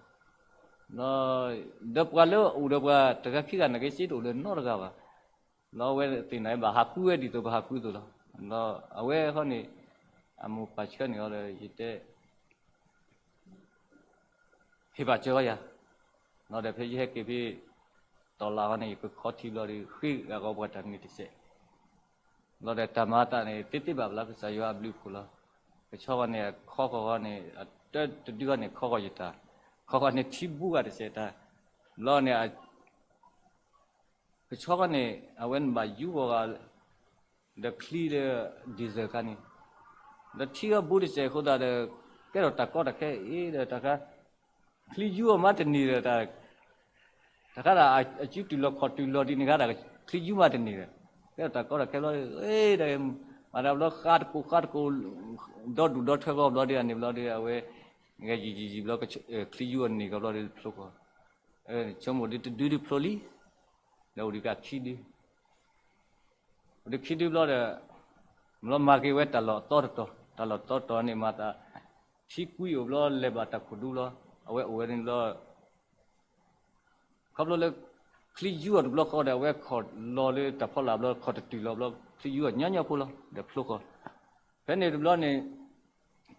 ဒီးပှၤလၢအအိၣ်ဒီးပှၤတဂၤခံဂၤနာ်က့ စ့တအိၣ်လၢၤနီတဂၤဘၣ်. ဒီးအဝဲသ့ၣ်န့ၣ် ဘၣ်ဟးဃုဝဲဒ်သိးပဟးဃုအသိးလီၤ. ဒီးအဝဲဃီန့ၣ် အမိၢ်ပၢ်ဆှၢန့ၢ်အီၤဒီး ယတဲ ဟ့ၣ်ဘၣ်စၢၤအီၤယၤ, လီၤဒီးဖဲယဟဲက့ၤဖဲ တီၢ်လၢ်ဃီန့ၣ် ယကခီထံဘျီဒီး ဃ့ဂၤဂီၢ်ပှၤတၢ်န့ၣ်တစဲး, လီၤဒီးတၢ်မၤအသးန့ၣ် သ့သ့ဘၣ်ဘၣ်လီၤ ကစၢ်ယွၤအဘျုးအဖှိၣ်လီၤ. ကဆီဃီန့ၣ် ခီဃီဃီန့ၣ် အတၢတဒုဃီန့ၣ် ခီဃီယတၢ်, ခီဃီန့ၣ်ထံဘူဂၤတစဲးတၢ်, လီၤန့ၣ် ကဆီဃီန့ၣ် အဝဲန့ၣ်ဘၣ်ယူဂီၤဂၤ ဒီးချံဒီး diesel ခါန့ၣ်, ဒီးထံဂီၤဘူတစဲးအဃိသတးဒီး ကဲထီၣ်တၢ်ကီတၢ်ခဲအံၤဒီးတၢ်ခါ ချံယူအီၤမးတန့ၢ်ဒီး တၢ်ခါဒၣ်အစုတုၤလီၤခီၣ်တုၤလီၤဒ်န့ၣ်ခါဒၣ် ချံယူမးတန့ၢ်ဒီး ကဲထီၣ်တၢ်ကီတၢ်ခဲဘျီဒီး မၤတၢ်ဘျီဃါတကိးဃါတကိး ဒီဒူၣ်ဒီထၢဂီၤဘျီဒီး အန့ၣ်ဘျီဒီး အဝဲ ဂဲၤယံာ်ယံာ်ယံာ်ဘျီ ချံယူအီၤန့ၢ်ဂီၤဘျီဒီးဖျိဃီၤ, ဆိကမိၣ်ဒုတဒုဒုဖျိလံ, ဒီးအိၣ်ဒံးကခံဒု အိၣ်ဒံးခံဒုဘျီဒီး ဘျီမၤက့ၤဝဲတၢ်လီၢ်အသီတတီၤ, တၢ်လီၢ်သီတတီၤန့ၣ်မၤသး ထံကွံအိၣ်ဘျီလဲၤဘၣ်တၢ်ခိၣ်ဒူဘျီ, အဝဲအိၣ်ဝဲန့ၣ်ဘျီ ခီဖျိလၢ ချံယူအီၤတဘျီဃီဒီး အဝဲခီၣ်လီၤလၢတၢ်ဖီလာ်ဘျီ ခီၣ်တတုၤလီၤဘျီ ချံယူအီၤညီညီဖိလီၤ ဒီးဖျိဃီၤ, ဖဲန့ၣ်တဘျီန့ၣ်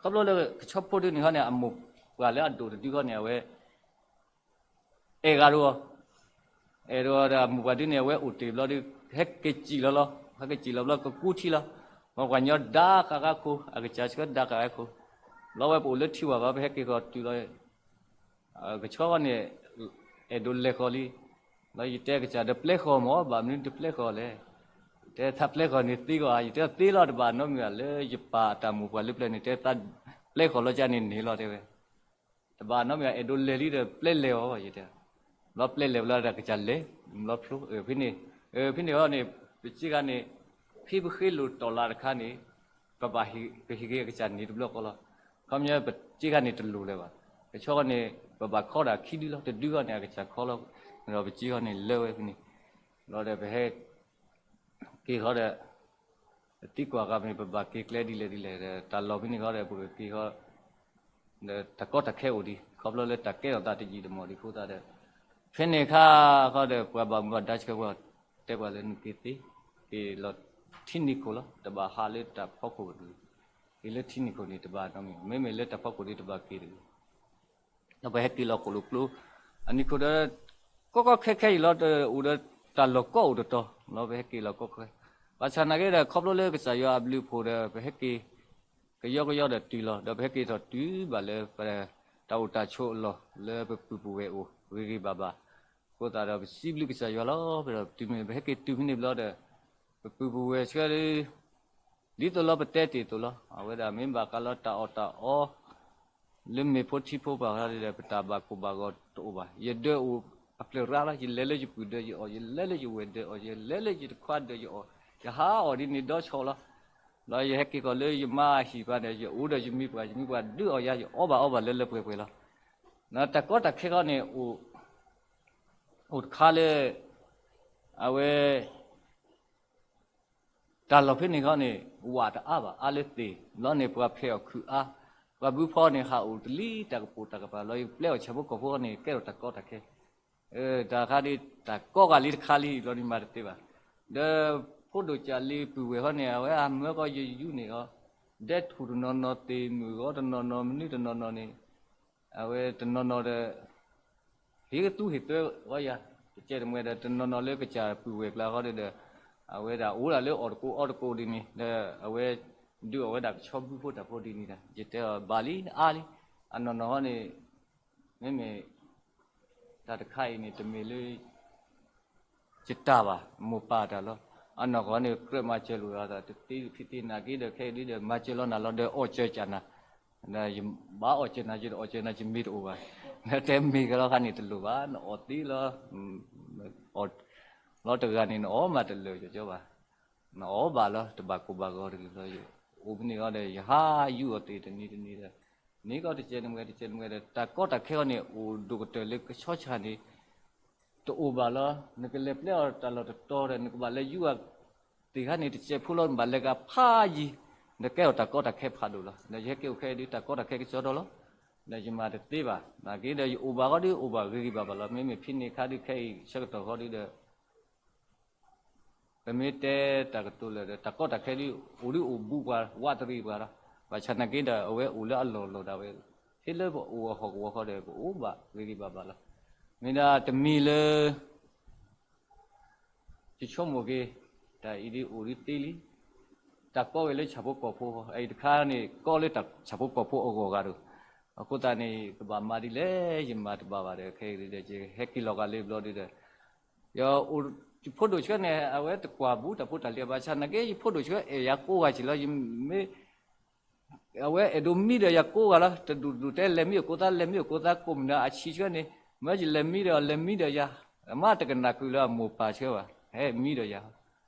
ခီဖျိလၢကဆီဖိဒုန့ၣ်ဃီန့ၣ် အမိၢ်ပှၢ်လၢအဒိၣ်တဒုဃီန့ၣ် အဝဲ အဲၣ်ဂၤဒိၣ်အီၤ, အဲၣ်ဒိၣ်အီၤဒီးအမိၢ်ပှၢ်ဒုန့ၣ် အဝဲအိၣ်တ့ၢ်ဘျီဒီး ဟဲက့ၤစံၣ်လီၤလီၤ, ဟဲက့ၤစံၣ်လီၤဘျီ ကကူထံလီၤ, ပှၤကညီဒါဃးဃါခိၣ် အကစၢ်ဆှၢဒါဃးဃါခိၣ်, လီၤဝဲပအိၣ်လၢထံဝၢ်ဘၣ် ပဟဲက့ၤဃီၤတုၤလီၤ ကဆီဃီန့ၣ် အဲၣ်ဒိးလဲၤဃီၤလံ, လီၤယတဲကစၢ်ဒီးပျဲဃီၤမၢ် ဘၣ်မနုၤတပျဲဃီၤလဲၣ်, တဲသးပျဲဃီၤန့ၣ်သ့ကီးဧါ, ယတဲသ့လီၤ တဘၣ်နီတမံၤဘၣ် လၢယပၢ်အတၢ်မိၢ်ပှၢ်လၢပျဲန့ၣ် တဲသးပျဲဃီၤလီၤကန့ၣ်န့ၣ်လီၤတဲဝဲ, တဘၣ်နီတမံၤဘၣ် အဲၣ်ဒိးလဲၤလံဒီးပျဲလဲၤအီၤ ယတဲ, ဘျီပျဲလဲၤဘျီဒီးကစၢ်လဲၤ, ဘျီဖျိ, ဖဲန့ၣ်, ဖဲန့ၣ်အီၤန့ၣ် ပစ့ဂၤန့ၣ် ဖဲပဃ့လိာ်တီၢ်လၢ်တခါန့ၣ် ပဘၣ်ကဟ့ၣ်က့ၤကစၢ်န့ၣ်တဘျီဃီလီၤ, ခီပညီပစ့ဂၤန့ၣ်တလိၣ်လၢၤဘၣ်, ကဆီဃီန့ၣ် ပဘၣ်ခီဒၣ်ခံဒုလီၤ တဒုဃီန့ၣ် အကစၢ်ခီလီၤ, ဒီးပစ့ဂၤန့ၣ်လၢဝဲဖဲန့ၣ်, လီၤဒီးပဟဲ က့ၤဃီဒီး ပသံကွၢ်ဃီဖဲန့ၣ် ပဘၣ်က့ၤကျဲဒ်လဲၣ်ဒ်လဲၣ်ဒီး တၢ်လီၢ်ဖဲန့ၣ်ဃီဒီး ပကက့ၤဃီ ဒီးတၢ်ကီတၢ်ခဲအိၣ်ဒံး ခီဖျိလၢတၢ်ကဲထီၣ်သးတယံာ်တမီၢ်ဒံးအဃိသတးဒီး ဖဲန့ၣ်အခါဃီဒီး ပှၤဘၣ်မူဘၣ်ဒါဆှၢပှၤ တဲပှၤလၢနက့ၤသ့, က့ၤလီၤထံနံၤခိၣ်လီၤ တဘၣ်ဟးလၢတၢ်ဖီခိၣ်တဂ့ၤ, က့ၤလၢထံနံၤခိၣ်န့ၣ် တဘၣ်နီတမံၤ, မ့မ့ၢ်လၢတၢ်ဖီခိၣ်ဒံးတဘၣ်က့ၤတဂ့ၤ ဒီးပဟဲက့ၤလီၤဃိၣ်လိာ်ကျိ အနံၤခိၣ်ဒီး ကီကီခဲခဲအံၤလီၤ, အိၣ်ဒီးတၢ်လီၢ်ကီအိၣ်တတီၤလီၤ, ပဟဲက့ၤလီၤကီခဲ, ဘၣ်ဆၣ်နာ်က့ဒီး ခီဖျိလၢကစၢ်ယွၤအဘျုးအဖှိၣ်ဒီး ပဟဲက့ၤ ကယီကယီဒီးတုၤလီၤ, ဒီးပဟဲက့ၤထီၣ်တုၤဘၣ်လၢ တၢ်အိၣ်တၢ်ဆိးအလီၢ် လၢပပုၢ်ပဝဲၢ်အိၣ်ဂ့ၤဂ့ၤဘၣ်ဘၣ်, အဃိသတးဒီး ပစံးဘျုးကစၢ်ယွၤလီၤ, ဒီးတုၤမ့ၢ် ပဟဲက့ၤတုၤဖဲန့ၣ်ဘျီဒီး ပပုၢ်ပဝဲၢ်ဆှၢလၢ ဒ်သိးလီၤပတဲတ့ၢ်အသိးလီၤ, အဝဲဒၣ်မ့ၢ်ဘၣ်ဃးလီၤတၢ်အီၣ်တၢ်အီ လၢမ့ၢ်ဖိထံဖိဘၣ်ဃးဒီး ပတၢ်ဘၣ်ကိၢ်ဘၣ်ဂီၤတအိၣ်ဘၣ်, ယဒၢးအိၣ်အဖျၢၣ်ရၣ်လီၤ, ယလဲၤလၢယပုၢ်ဒၢးယအီၣ်, ယလဲၤလၢယဝဲၢ်ဒၢးအီၣ်, ယလဲၤလၢယတခွါဒၢးယအီၣ်, ယဟးအီၣ်ဒ်န့ၣ်ဒီးဆီလီၤ, ဒီးယဟဲက့ၤကီၢ်လၢယမါအဟံၣ်ပၤန့ၣ် ယအိၣ်ဒီးယမံၤပှၢ်, ယမံၤပှၢ်ဒုးအီၣ်ယၤ, ယအီၣ်ဘၣ်အီဘၣ်လၢလၢပှဲၤပှဲၤလီၤ, တၢ်ကီတၢ်ခဲဃီန့ၣ် အိၣ်တခါလၢ အဝဲ တၢ်လီၢ်ဖဲန့ၣ်ခီန့ၣ် ဝးတအါဘၣ် အါလၢသ့ၣ်, ဘျီန့ၣ် ပှၤဖဲးအီၣ်ခုးအါ, ပှၤဘုဖီန့ၣ် ဟးအိၣ်တလံတၢ်ကပိာ်တၢ်ကပၤ, ဘျီယပျဲအီၣ်ဆၣ်ဖိကီၢ်ဖိန့ၣ် ကဲထီၣ်တၢ်ကီတၢ်ခဲ, တၢ်ခါဒ် တၢ်ကီဂာ်လံတခါလံ ဘျီန့ၣ်မၤတသ့ဘၣ်, ဒီး ဖိဒိၣ်ကးလံပုၢ်ဝဲၢ်ဃီန့ၣ် အဝဲအမၢကီယယူၢ်န့ၣ်အီၤ, ဒဲထူၣ်တနီၤနီၤ သ့ၣ်မုၣ်ဂီၤတနီၤနီၤ မနုၤတနီၤနီၤန့ၣ်, အဝဲတနီၤနီၤဒီး ဟ့ၣ်ကသူဟ့ၣ်သွဲဝဲယၤ, တကဲတမှဲဒီး တနီၤနီၤလၢကစၢ်ပုၢ်ဝဲၢ်ကျါဃီဒီး အဝဲဒၣ်အိၣ်ဒၣ်လၢအီၣ်တကိးအီတကိးဒ်န့ၣ်ဒီး အဝဲဒုးအီၣ်ဝဲဒၣ်ကဆီဘုဖိတၢ်ဖိဒ်န့ၣ်ဒီး ယတဲအီၤဘၣ်လံအါလံ, အနီၢ်နီၢ်ဃီန့ၣ် မ့မ့ၢ် တၢ်တခါအံၤန့ၣ် တမ့ၢ်လၢ ယတၢ်ဘၣ်, မိၢ်ပၢ်တၢ်လီၤ. အနီၢ်ကီၢ်န့ၣ် ကြၢးမၤစၢၤလိာ်သး တသ့ဖံးသ့နာ်က့ဒီး ခဲအံၤဒ်ဒီး မၤစၢၤလီၤနၤလီၤဒီး အီၣ်စၢၤကနၤ, ဒီးယဘၣ်အီၣ်စၢၤနၤ ယတအီၣ်စၢၤနၤ ယမ့ၢ်တအိၣ်ဘၣ်, နတဲမ့ၢ်ကလီၤခါန့ၣ်တလိၣ်ဘၣ်, နအီၣ်သ့လီၤ, အီၣ်လီၤတဂၤန့ၣ် နအီၣ်မးတလၢာ်ကၠီကၠီဘၣ်, နအီၣ်ဘၣ်လီၤ တဘၣ်ကိၢ်ဘၣ်ဂီၤတဂ့ၤလီၤ, အိၣ်မ့ၢ်န့ၣ်လီၤဒီး ယဟးယူၢ်အီၤသ့ၣ်တနံၤတနံၤဒီး န့ၣ်ကီတကဲနမှဲတကဲနမှဲဒီး တၢ်ကီတၢ်ခဲအီၤန့ၣ် အိၣ်ဒိၣ်ကတၢၢ်လၢကဆီဆၣ်န့ၣ် တအိၣ်ဘၣ်လီၤ. နကလဲၤပျဲအီၤတၢ်လီၢ်တတီၤဒီး နကဘၣ်လဲၤယူၢ်အီၤသ့ၣ်ခါန့ၣ် တစဲးဖိလီၤ, နဘၣ်လဲၤကဖးယံၤ, ဒီးကဲထီၣ်တၢ်ကီတၢ်ခဲဖးဒိၣ်လီၤ. ဒီးယဟဲက့ၤအိၣ်ခဲအံၤဒ်တၢ်ကီတၢ်ခဲကစီဒီလီၤ. ဒီးယမၤတသ့ဘၣ်, နာ်က့ဒီးယအိၣ်ဘၣ်ဃီဒီး အိၣ်ဘၣ်ဂ့ၤဂ့ၤဘၣ်ဘၣ်လီၤ. မ့မ့ၢ်ဖဲန့ၣ်အခါဒုး ခဲအံၤဆၢကတီၢ်ဃီဒုးဒီး ပမ့ၢ်တဲတၢ်ကတိၤလၢာ်ဒီး တၢ်ကီတၢ်ခဲဒုး အိၣ်ဒုးအိၣ်ဘူးပှၤ ဝးတရံးပှၤလီၤ. ဘၣ်ဆၣ်နာ်က့ဒီး အဝဲအိၣ်လၢအလီၢ်လီၢ်ဒၣ်ဝဲ, ဟ့ၣ်လၢပအိၣ်အဟီၣ်ကဝီၤဃီဒီး ပအိၣ်ဘၣ်ဂ့ၤဂ့ၤဘၣ်ဘၣ်လီၤ. မ့ၢ်ဒၣ်တမံၤလၢ ယဆိကမိၣ်က့ၤ တၢ်အံၤဒ်အိၣ်ဒ်သ့လံ, တၢ်ကီဝဲလၢဆၣ်ဖိကီၢ်ဖိ, အအံၤတခါန့ၣ် ကီလၢတၢ်ဆၣ်ဖိကီၢ်ဖိအဂီၢ်ဂၤဒီး, အဃိသတးန့ၣ် ကဘၣ်မၤဒ်လဲၣ် ယမၤတဘၣ်ဘၣ်ဒီး ခဲအံၤဒီး ယဟဲက့ၤလီၤဂာ်လၢဘျီဒုးဒီး ယအိၣ် ယဖိဒိၣ်ဆှၢန့ၣ် အဝဲတကွၢ်ဘူးတၢ်ဖိတၢ်လံၤဘၣ်ဆၣ် နာ်က့ယဖိဒိၣ်ဆှၢအဲၣ်ယၤကိးဂၤဆံးလီၤ. ယမ့ၢ် အဝဲအဲၣ်ဒိးမံဒီးယၤကိးဂၤလီၤ. တဒူၣ်ဒူၣ်တဲလဲၤမံအိၣ်ကိးသး လဲၤမံအိၣ်ကိးသး ကိးမုၢ်နၤအဆံးဆှၢန့ၣ် မ့ၢ်ယလဲၤမံဒီးလဲၤမံဒီးယၤ, မ့ၢ်တကနၣ်ကုၢ်လၢအမိၢ်ပၢ်ဆှၢဘၣ်, ဟဲမံဒီးယၤ.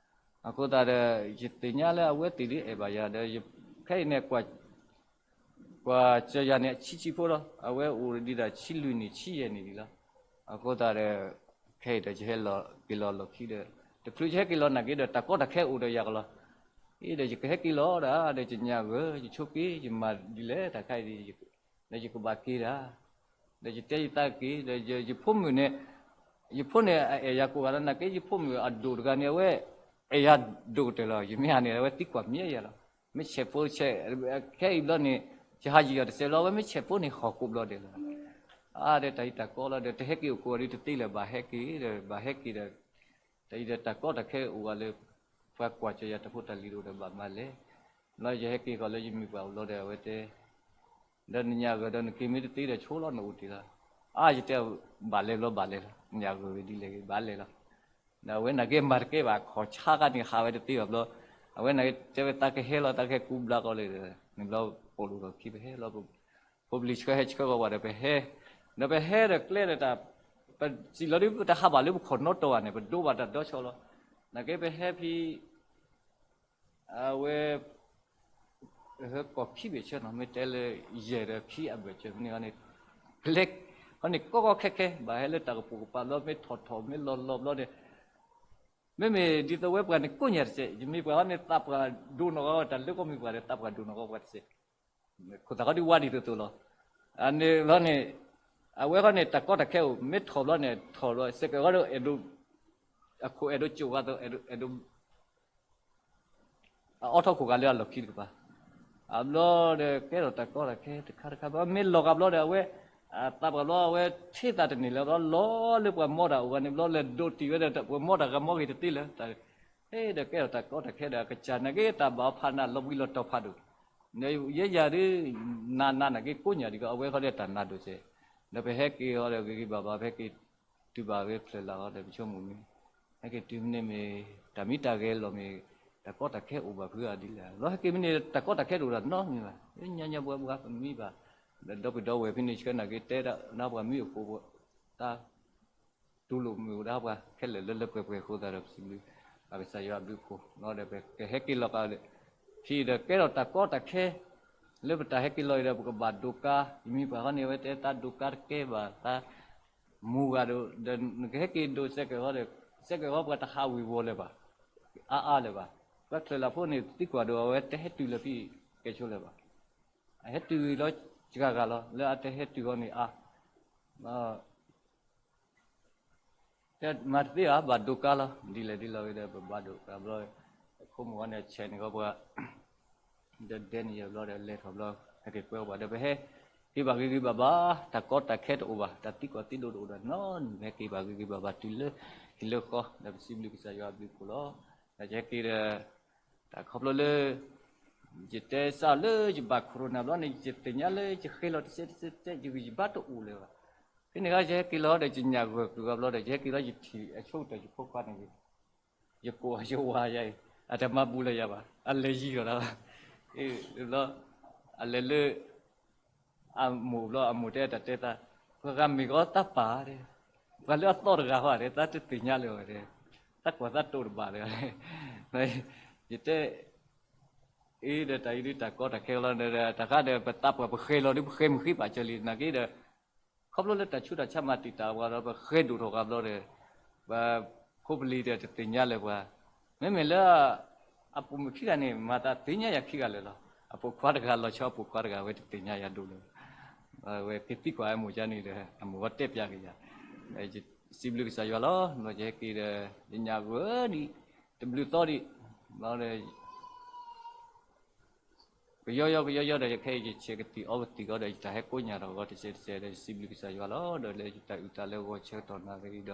အဃိသတးဒီး ယသ့ၣ်ညါလၢအဝဲသ့ၣ်ဒ်အဲၣ်ဘၣ်ယၤဒီး ခဲအံၤန့ၣ် ကွၢ်စၢၤယၤန့ၣ် အဆံးဆံးဖိလီၤ. အဝဲအိၣ်ဒံးဒၣ်ဆံလွံၢ်နံၣ် ဆံယဲၢ်နံၣ်ဒံးလီၤ. အဃိသတးဒီး ခဲအံၤဒီး ယဟဲလီၤက့ၤလီၤလီၢ်ခံဒီး တချုးယဟဲက့ၤလီၤနာ်က့ဒီး တၢ်ကီတၢ်ခဲအိၣ်ဒီးယၤကလီၤ. အံၤဒီး ယကဟဲက့ၤလီၤဒၣ်ဒီး ယညၣ်ဂၢၢ် ယဆိက့ၤ ယမၤဒ်လဲၣ်တၢ်ခါအံၤဒီး ဒီးယကဘၣ်က့ၤဒၣ် ဒီးယတဲယသးက့ၤ ဒီးယဖိမုၣ်န့ၣ် ယဖိန့ၣ် အအဲၣ်ယၤကိးဂၤလီၤ. နာ်က့ယဖိမုၣ်အဒိၣ်တဂၤန့ၣ် အဝဲ အဲၣ်ယၤဒိၣ်ကတၢၢ်လီၤ. ယမ့ၢ်ဟးန့ၣ် အဝဲသံကွၢ်မ့ၢ်ယၤလီၤ. မ့ၢ်ဆဲးဖိဆဲး ခဲအံၤဘျီန့ၣ် ယဟးယံာ်အီၤတစဲးလီၤ. အဝဲမ့ၢ်ဆဲးဖိန့ၣ် ဟီၣ်ကိးဘျီဒဲးလီၤ. အါ ဒီးတၢ်အံၤတၢ်ကီလီၤဒီး တဟဲက့ၤအိၣ်ကိးအီၤဒီးတသ့လၢၤ ဘၣ်ဟဲက့ၤဒီး ဘၣ်ဟဲက့ၤဒီး တၢ်အံၤဒီးတၢ်ကီတၢ်ခဲအိၣ်ဂၤလၢ ပှၤကွၢ်စၢၤယၤတၢ်ဖိတၢ်လံၤတအိၣ်ဒီးဘၣ်မၤလဲၣ်. လီၤယဟဲက့ၤဃီၤလၢယမံၤပှၢ်အိၣ်လီၤဒီး အဝဲတဲ ဒီးနညၣ်ဂၢၢ်ဒီးနက့ၤမ့ၢ်တသ့ဒီးဆိလီၤနအိၣ်တ့ၢ်လီၤ. အါ ယတဲ ဘၣ်လဲၤဘျီဘၣ်လဲၤလီၤ ညၣ်ဂၢၢ်ဝဲဒ်လဲၣ်ဂ့ၤ ဘၣ်လဲၤလီၤ. ဒီးအဝဲနာ်က့မၤတကဲဘၣ် ခီၣ်ဆါခါန့ၣ် ဟးဝဲတသ့ဘၣ်ဘျီ အဝဲနာ်က့တဲဝဲသးကဟဲလီၤ သးကဟဲကူဘျါကီးလၢ န့ၣ်ဘျီပိာ်လိာ်ဒီးခံပဟဲလီၤ ဖိပလံၤဆှၢဟဲဆှၢဃီၤပှၤဒီးပဟဲ ဒီးပဟဲဒီးကျဲဒီးတၢ် ပစံးလီၤဒ်ပတဟးဘၣ်လၢပခီၣ်နီတီၢ်ဘၣ်န့ၣ် ပဒိးဘၣ်တၢ်ဒီဆီလီၤ. နာ်က့ပဟဲဖဲ အဝဲ ဟဲကီၢ်ခံဘ့ၣ်ဆၢနီၤ မ့ၢ်တဲလၢယဲၢ်ဒီးခံအဘၢၣ်စၢၤမ့ၢ်န့ၣ် ကလဲၤ ဃီန့ၣ်ကီကီခဲခဲ ဘၣ်ဟဲလၢတၢ်ကပိာ်ကပၤဘျီ မ့ၢ်ထီၣ်ထီၣ်မ့ၢ်လီၤလီၤဘျီန့ၣ် မ့မ့ၢ်ဒ်သိးဝဲပှၤန့ၣ်ကိးညါတစဲး ယမ့ၢ်ပှၤဃီန့ၣ် သးပှၢ်ဒိၣ်နီၢ်ဂီၢ် တၢ်လၢကီၢ်မ့ၢ်ပှၤဒီး သးပှၢ်ဒိၣ်နီၢ်ဂီၢ်ပှၤတစဲး ခိၣ်သးဃီဒုးဝါဒ်သိးသိးလီၤ. အန့ၣ်ဘျီန့ၣ် အဝဲဃီန့ၣ် တၢ်ကီတၢ်ခဲအိၣ် မ့ၢ်ထီၣ်ဘျီန့ၣ် ထီၣ်ဘျီ စဲးကဲးဃီဒီးအဲၣ်ဒိး အခိၣ်အဲၣ်ဒိးကၠိၣ်ဂၤသိး အဲၣ်ဒိး အအိးထီၣ်ခိၣ်ဂၤလၢအလီၢ်ခံတကပၤ, အဘျီဒီး ကဲထီၣ်တၢ်ကီတၢ်ခဲတခါတခါဘျီ မ့ၢ်လီၤဂာ်ဘျီဒီး အဝဲ အသးပှၢ်ဘျီ အဝဲထံၣ်သးတန့ၢ်လၢၤဘျီ လီၤလၢပှၤမီတၢ်အိၣ်ဂၤန့ၣ်ဘျီ လဲၤဒိးတံၢ်ဝဲဒီး ပှၤမီတၢ်ဂၤမီဂ့ၤတသ့လၢၤ ဒီးကဲထီၣ်တၢ်ကီတၢ်ခဲဒီး အကစၢ်နာ်က့ တၢ်ဘၣ်အီၤဖးနးလီၤဘှံးလီၤတီၤဖးဒိၣ်, ယဲယၤဒ် နးနးနာ်က့ကိးညါဒ်ကီး အဝဲဃီဒီးတၢ်နးဒိၣ်စဲး, ဒီးပဟဲက့ၤဃီဒီးဂ့ၤဂ့ၤဘၣ်ဘၣ် ပဟဲက့ၤ တုၤဘၣ်ဝဲဖျၢၣ်လၢ်ဃီဒီး ပဆိကမိၣ်မ့ၢ် ဟဲက့ၤတုၤမ့ၢ်န့ၣ်မ့ၢ် တၢ်မံတၢ်ဂဲၤလီၤမ့ၢ် တၢ်ကီတၢ်ခဲအိၣ်ဘၣ်ဖုးအါဒ်လဲၣ်, လီၤဟဲက့ၤမ့ၢ်န့ၣ် တၢ်ကီတၢ်ခဲတအိၣ်ဒၣ်နီတမံၤဘၣ်, ညါညါဘှါဘှါပမံဘၣ်, ဒီပုၢ်ဒီဝဲၢ်ဖဲန့ၣ်ဆှၢနာ်က့တဲဒၣ်နပှၤမံအိၣ်ကိးပှၤ တၢ် တူၢ်လိာ်မုာ်ဝဲဒၣ်ပှၤခဲလၢာ်လၢလၢပှဲၤပှဲၤအဃိသတးဒီး ပစံးဘျုး ပကစၢ်ယွၤအဘျုးအဖှိၣ်လီၤဒီး ပကဟဲက့ၤလီၤကဒီး ဖဲဒီးကဲထီၣ်တၢ်ကီတၢ်ခဲ လၢပတၢ်ဟဲက့ၤလီၤအံၤဒီး ပကဘၣ်ဒိးကါ, ယမံၤပှၤဃီန့ၣ် အဝဲတဲသးဒိးကါတကဲဘၣ်, သးမူဂၤဒီး ဒီးနကဟဲက့ၤဒိးစဲးကဲးဃီဒီး စဲးကဲးဃီပှၤတဟးဝ့ၤဝီၤလၢၤဘၣ်, အါအါလၢၤဘၣ်, ပှၤချၢၣ်လၢ်ဖိန့ၣ် သံကွၢ်ဒီး အဝဲတဟဲတုၤလၢဖဲကဲဆိလၢၤဘၣ်, အဟဲတုၤလီၤစှၤဂၤလီၤ, လၢအတဟဲတုၤဃီန့ၣ်အါ တဲမၤတသ့ဘၣ် ဘၣ်ဒိးကါလီၤ, ဒ်လဲၣ်ဒ်လဲၣ်ဂ့ၤဒီး ပဘၣ်ဒိးကါဘျီ, အခိၣ်မုၢ်ဝါန့ၣ် ဆဲးန့ၣ်ဃီပှၤ ဒီးဒဲန့ၣ်ယဘျီဒီး လဲၤထီၣ်ဘျီ ဟဲက့ၤကွဲးအီၤဘၣ်ဒီး ပဟဲက့ၤဘၣ်ဂ့ၤဂ့ၤဘၣ်ဘၣ်, တၢ်ကီတၢ်ခဲတအိၣ်ဘၣ်, တၢ်သံကွၢ်သံဒိးတအိၣ်ဘၣ်နီတမံၤ, ဟဲက့ၤဘၣ်ဂ့ၤဂ့ၤဘၣ်ဘၣ် တုၤလၢဟံၣ်လၢဃီ ဒီးပစံးဘျုးကစၢ်ယွၤအဘျုးအဖှိၣ်လီၤ. ဒီးယဟဲက့ၤဒီး တၢ်ခီဖျိလၢ ယတဲစးလၢယဘၣ် corona ဘျီန့ၣ် ယသ့ၣ်ညါလၢယဃ့လီၤတစဲးတစဲးတစဲး ယဂံၢ်ယဘါတအိၣ်လၢၤဘၣ်. ဖဲန့ၣ်အခါ ယဟဲက့ၤလီၤဒီး ယညၣ်ဂၢၢ်ကျၢၤဘၣ်ဘျီဒီး ယဟဲက့ၤလီၤ ယထံၣ်အဆိကတၢၢ်ယဖိခွါန့ၣ် ယကိးယဝၤယၤအံၤ အတမၤဘူးလၢယၤဘၣ်, အလဲၤယံၤဒီးတၢ်ဘၣ်. ဘျီ အလဲၤလၢ အမိၢ်ဘျီ အမိၢ်တဲတၢ်တဲသး, ပှၤဂၤမ့ၢ်ဂီၤသးပၢ်တဲ, ပှၤလၢအသီတဂၤဃီတဲ သးတသ့ၣ်ညါလၢၤဘၣ်တဲ, သးကွၢ်သးတိၢ်တဘၣ်လၢၤဘၣ်. ယတဲ အ့ဒီးတၢ်အံၤဒုးတၢ်ကီတၢ်ခဲလီၤ, တၢ်ခါဒီး ပသးပှၢ်ပဃဲၤလီၤဒုး ပဃဲၤမုၢ်ဃ့ဘၣ်ကၢၤလံ နာ်က့ဒီး ခီဖျိလၢတၢ်ဆူးတၢ်ဆါမၤတံာ်တာ်ပှၤဒီး ပဃဲၤဒိၣ်ထီၣ်ဃာ်ဘျီဒီး ပဖိပလံၤဒီးတသ့ၣ်ညါလၢၤပှၤ, မ့မ့ၢ်လၢ အပိာ်မုၣ်ခံဂၤန့ၣ် မၤသးသ့ၣ်ညါယၤခံဂၤလၢာ်လီၤ. အပိာ်ခွါတဂၤလီၤဆီ အပိာ်ခွါတဂၤဝဲတသ့ၣ်ညါယၤဒိၣ်လၢၤဘၣ်. ဝဲကသံကွၢ်အမိၢ်ကန့ၣ်ဒီး အမိၢ်ဝဲတဲပျးက့ၤယၤ, စံးဘျုးကစၢ်ယွၤလီၤ. ဘျီယဟဲက့ၤဒီး ယညၣ်ဂၢၢ်ဒံး တဘျုးသီဒံး, ဘျီဒီး ကယီယီကယီယီဒီး ယခဲအံၤယဆဲးကသံၣ်အီကသံၣ်ဂီၤဒီး ယတၢ်ဟဲကိးညၣ်ထီၣ်ဂီၤတစဲးတစဲးဒီး ယစံးဘျုးကစၢ်ယွၤလီၤ. ဒီးလၢယတၢ်အုၣ်သးလၢဂီၤဆၢကတီၢ်နၣ်ရံၣ်ဒီး ယ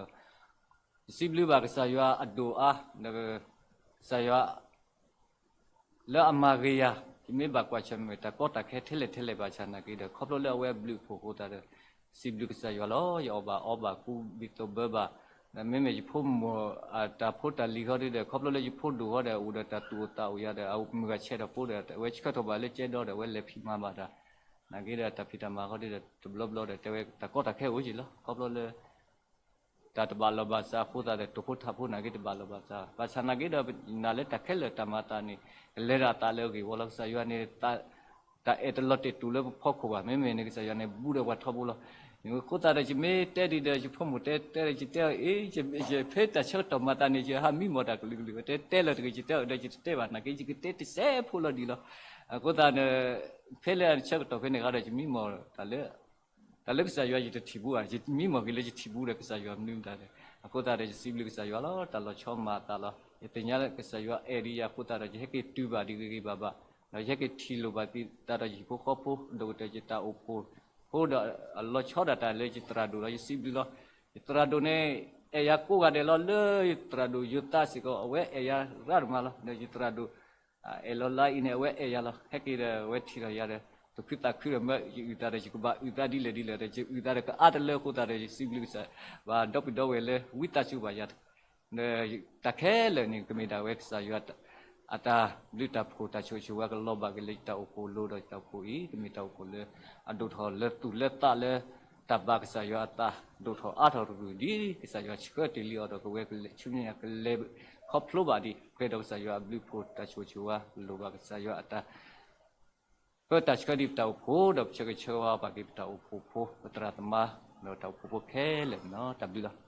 စံးဘျုးဘၣ်ကစၢ်ယွၤအဒိၣ်အါ, ဒီးကစၢ်ယွၤ လၢအမၤဂ့ၤယၤ, ယမ့ၢ်ဘၣ်ကွၢ်ဆၢၣ်မဲာ်တၢ်ကီတၢ်ခဲထဲလဲၣ်ထဲလဲၣ်ဘၣ်ဆၣ်နာ်က့ဒီး ခီဖျိလၢအဝဲအဘျုးအဖှိၣ်အဃိသတးဒီး စံးဘျုးကစၢ်ယွၤလီၤ. ယအီၣ်ဘၣ်အီဘၣ်ကူဘံၣ်သိဘၢဘၣ်, ဒီးမ့မ့ၢ်ယဖိမုၣ်အတၢ်ဖိတၢ်လံၤဃီဒုဒီး ခီဖျိလၢယဖိဒိၣ်ဃီဒီး အိၣ်ဒီးတၢ်သူၣ်အိၣ်သးအိၣ်ယၤဒီး အမုၢ်ဂၤဆဲးထီၣ်ဖိဒီး အဝဲဆှၢထီၣ်ဘၣ်လၢကဲဒီဒီး အဝဲလဲၤဖံးမၤဘၣ်တၢ်, နာ်က့ဒီးတၢ်ဖံးတၢ်မၤဃီဒုဒီး တဘျီဘျီဒီး တဲဝဲတၢ်ကီတၢ်ခဲအိၣ်က့ၤလီၤ. ခီဖျိလၢ တၢ်တဘၣ်လီၢ်ဘၣ်စးအဃိသတးဒီး တိာ်ဖိထးဖိနာ်က့တဘၣ်လီၢ်ဘၣ်စး, ဘၣ်ဆၣ်နာ်က့ဒီး နာ်လၢတၢ်ခဲလၢာ်တၢ်မၤသးန့ၣ် ကလဲၤဒၣ်အသးလၢအဂ့ၢ်ဝီလီၤ. ကစၢ်ယွၤန့ၣ် တၢ်အဲၣ်တလီၤတဲာ်တူာ်လၢပဖီခိၣ်ဘၣ်, မ့မ့ၢ်န့ၣ် ကစၢ်ယွၤန့ၣ် ဘူးဒီးပှၤထီဘိလီၤ. အဃိသတးဒီး ယမ့ၢ်တဲဒံးဒီး ယဖိမုၣ်တဲတဲဒီး ယတဲအီၤ အ့ ယဖဲတၢ်ဆၢကတီၢ်မၤသးန့ၣ် ယဟးမံမီၢ်တၢ်ကလုာ်ကလုာ် တဲတဲလၢၤတဂ့ၤ ယတဲအီၤဒီး ယတတဲဘၣ် နာ်က့ ယကတဲတစဲးဖိလီၤဒံးလီၤ. အဃိသတးဒီး ဖဲလၢအဆၢကတီၢ်ဖဲန့ၣ်ဃီဒီး ယမံမီၢ်တၢ်လၢ တၢ်လၢကစၢ်ယွၤယတထံၣ်ဘူးဘၣ်, ယမံမီၢ်က့ၤလၢယထံၣ်ဘူးဒီးကစၢ်ယွၤမနုၤမတၤလဲၣ်. အဃိသတးဒီး ယစံးဘျုးကစၢ်ယွၤလီၤ. တၢ်လီၤဆီမၤအသးလီၤ. ယသ့ၣ်ညါလၢကစၢ်ယွၤအဲၣ်ဒံးယၤအဃိသတးဒီး ယဟဲက့ၤတုၤဘၣ်ဒံးဂ့ၤဂ့ၤဘၣ်ဘၣ်, ဒီးယဟဲက့ၤထံၣ်လိာ်ဘၣ်က့ၤသးဒီးယဟံၣ်ဖိဃီဖိ ဒိၣ်ကတၢၢ်ယတၢ်အိၣ်ဖှိၣ်ဖိဒီး အလီၤဆီဒၣ်တၢ်လၢယသရၣ်ဒိၣ်လီၤ. ယစံးဘျုးလီၤ. ယသရၣ်ဒိၣ်န့ၣ် အဲၣ်ယၤကိးဂၤဒဲးလီၤ. လၢယသရၣ်ဒိၣ်ယိၤသးစ့ၢ်ကီး အဝဲအဲၣ်ယၤရၣ်တမးလီၤ. ဒီးယသရၣ်ဒိၣ် အဲၣ်လီၤလါအံၤန့ၣ် အဝဲအဲၣ်ယၤလီၤ. ဟဲက့ၤဒီး အဝဲထံၣ်ထီၣ်ယၤဒီး သူၣ်ခုသးခုဒီး မ့ၢ်ယအုၣ်သးဒီး ယကဘၣ်အုၣ်သးဒ်လဲၣ်ဒ်လဲၣ်ဒီး ယအုၣ်သးဒီးကအါတလၢအဃိသတးဒီး ယစံးဘျုးကစၢ် ဘၣ်ဒီပုၢ်ဒီဝဲၢ်လၢဝံသးစူၤဘၣ်ယၤ တၢ်ခဲလၢာ်န့ၣ် ကမ့ၢ်ဒၣ်ဝဲကစၢ်ယွၤ အတၢ်ဘျုးတၢ်ဖှိၣ်တၢ်ဆိၣ်ဂ့ၤဆိၣ်ဝါကလီၤဘၣ်က့ၤလၢယတၢ်အိၣ်ဖှိၣ်အလိၤဒီးယတၢ်အိၣ်ဖှိၣ်အံၤ ကမ့ၢ်တၢ်အိၣ်ဖှိၣ်လၢ အဒိၣ်ထီၣ်လၢသူၣ်လၢသးလၢ တၢ်ဘၣ်ကစၢ်ယွၤအသး ဒိၣ်ထီၣ်အါထီၣ်တရူၢ်ဒ်ကစၢ်ယွၤဆှၢတ့ၢ်လံအီၤဒီး ကဝဲဆူမဲာ်ညါကလဲၤခီဖျိဘၣ်ဒံး ပှဲၤဒီးကစၢ်ယွၤအဘျုးအဖှိၣ်တၢ်ဆိၣ်ဂ့ၤဆိၣ်ဝါလိၣ်ဘၣ်ကစၢ်ယွၤအတၢ် ပၢတၢ်ဆှၢဒံးပတၢ်အိၣ်ဖှိၣ် ဒီးပဆၢဂ့ၤဆၢဝါဘၣ်က့ၤပတၢ်အိၣ်ဖှိၣ်ဖိ ပသရၣ်သမါ ဒီးတၢ်အိၣ်ဖှိၣ်ဖိခဲလၢာ်န့ၣ်လီၤ. တၢ်ဘျုးလီၤ.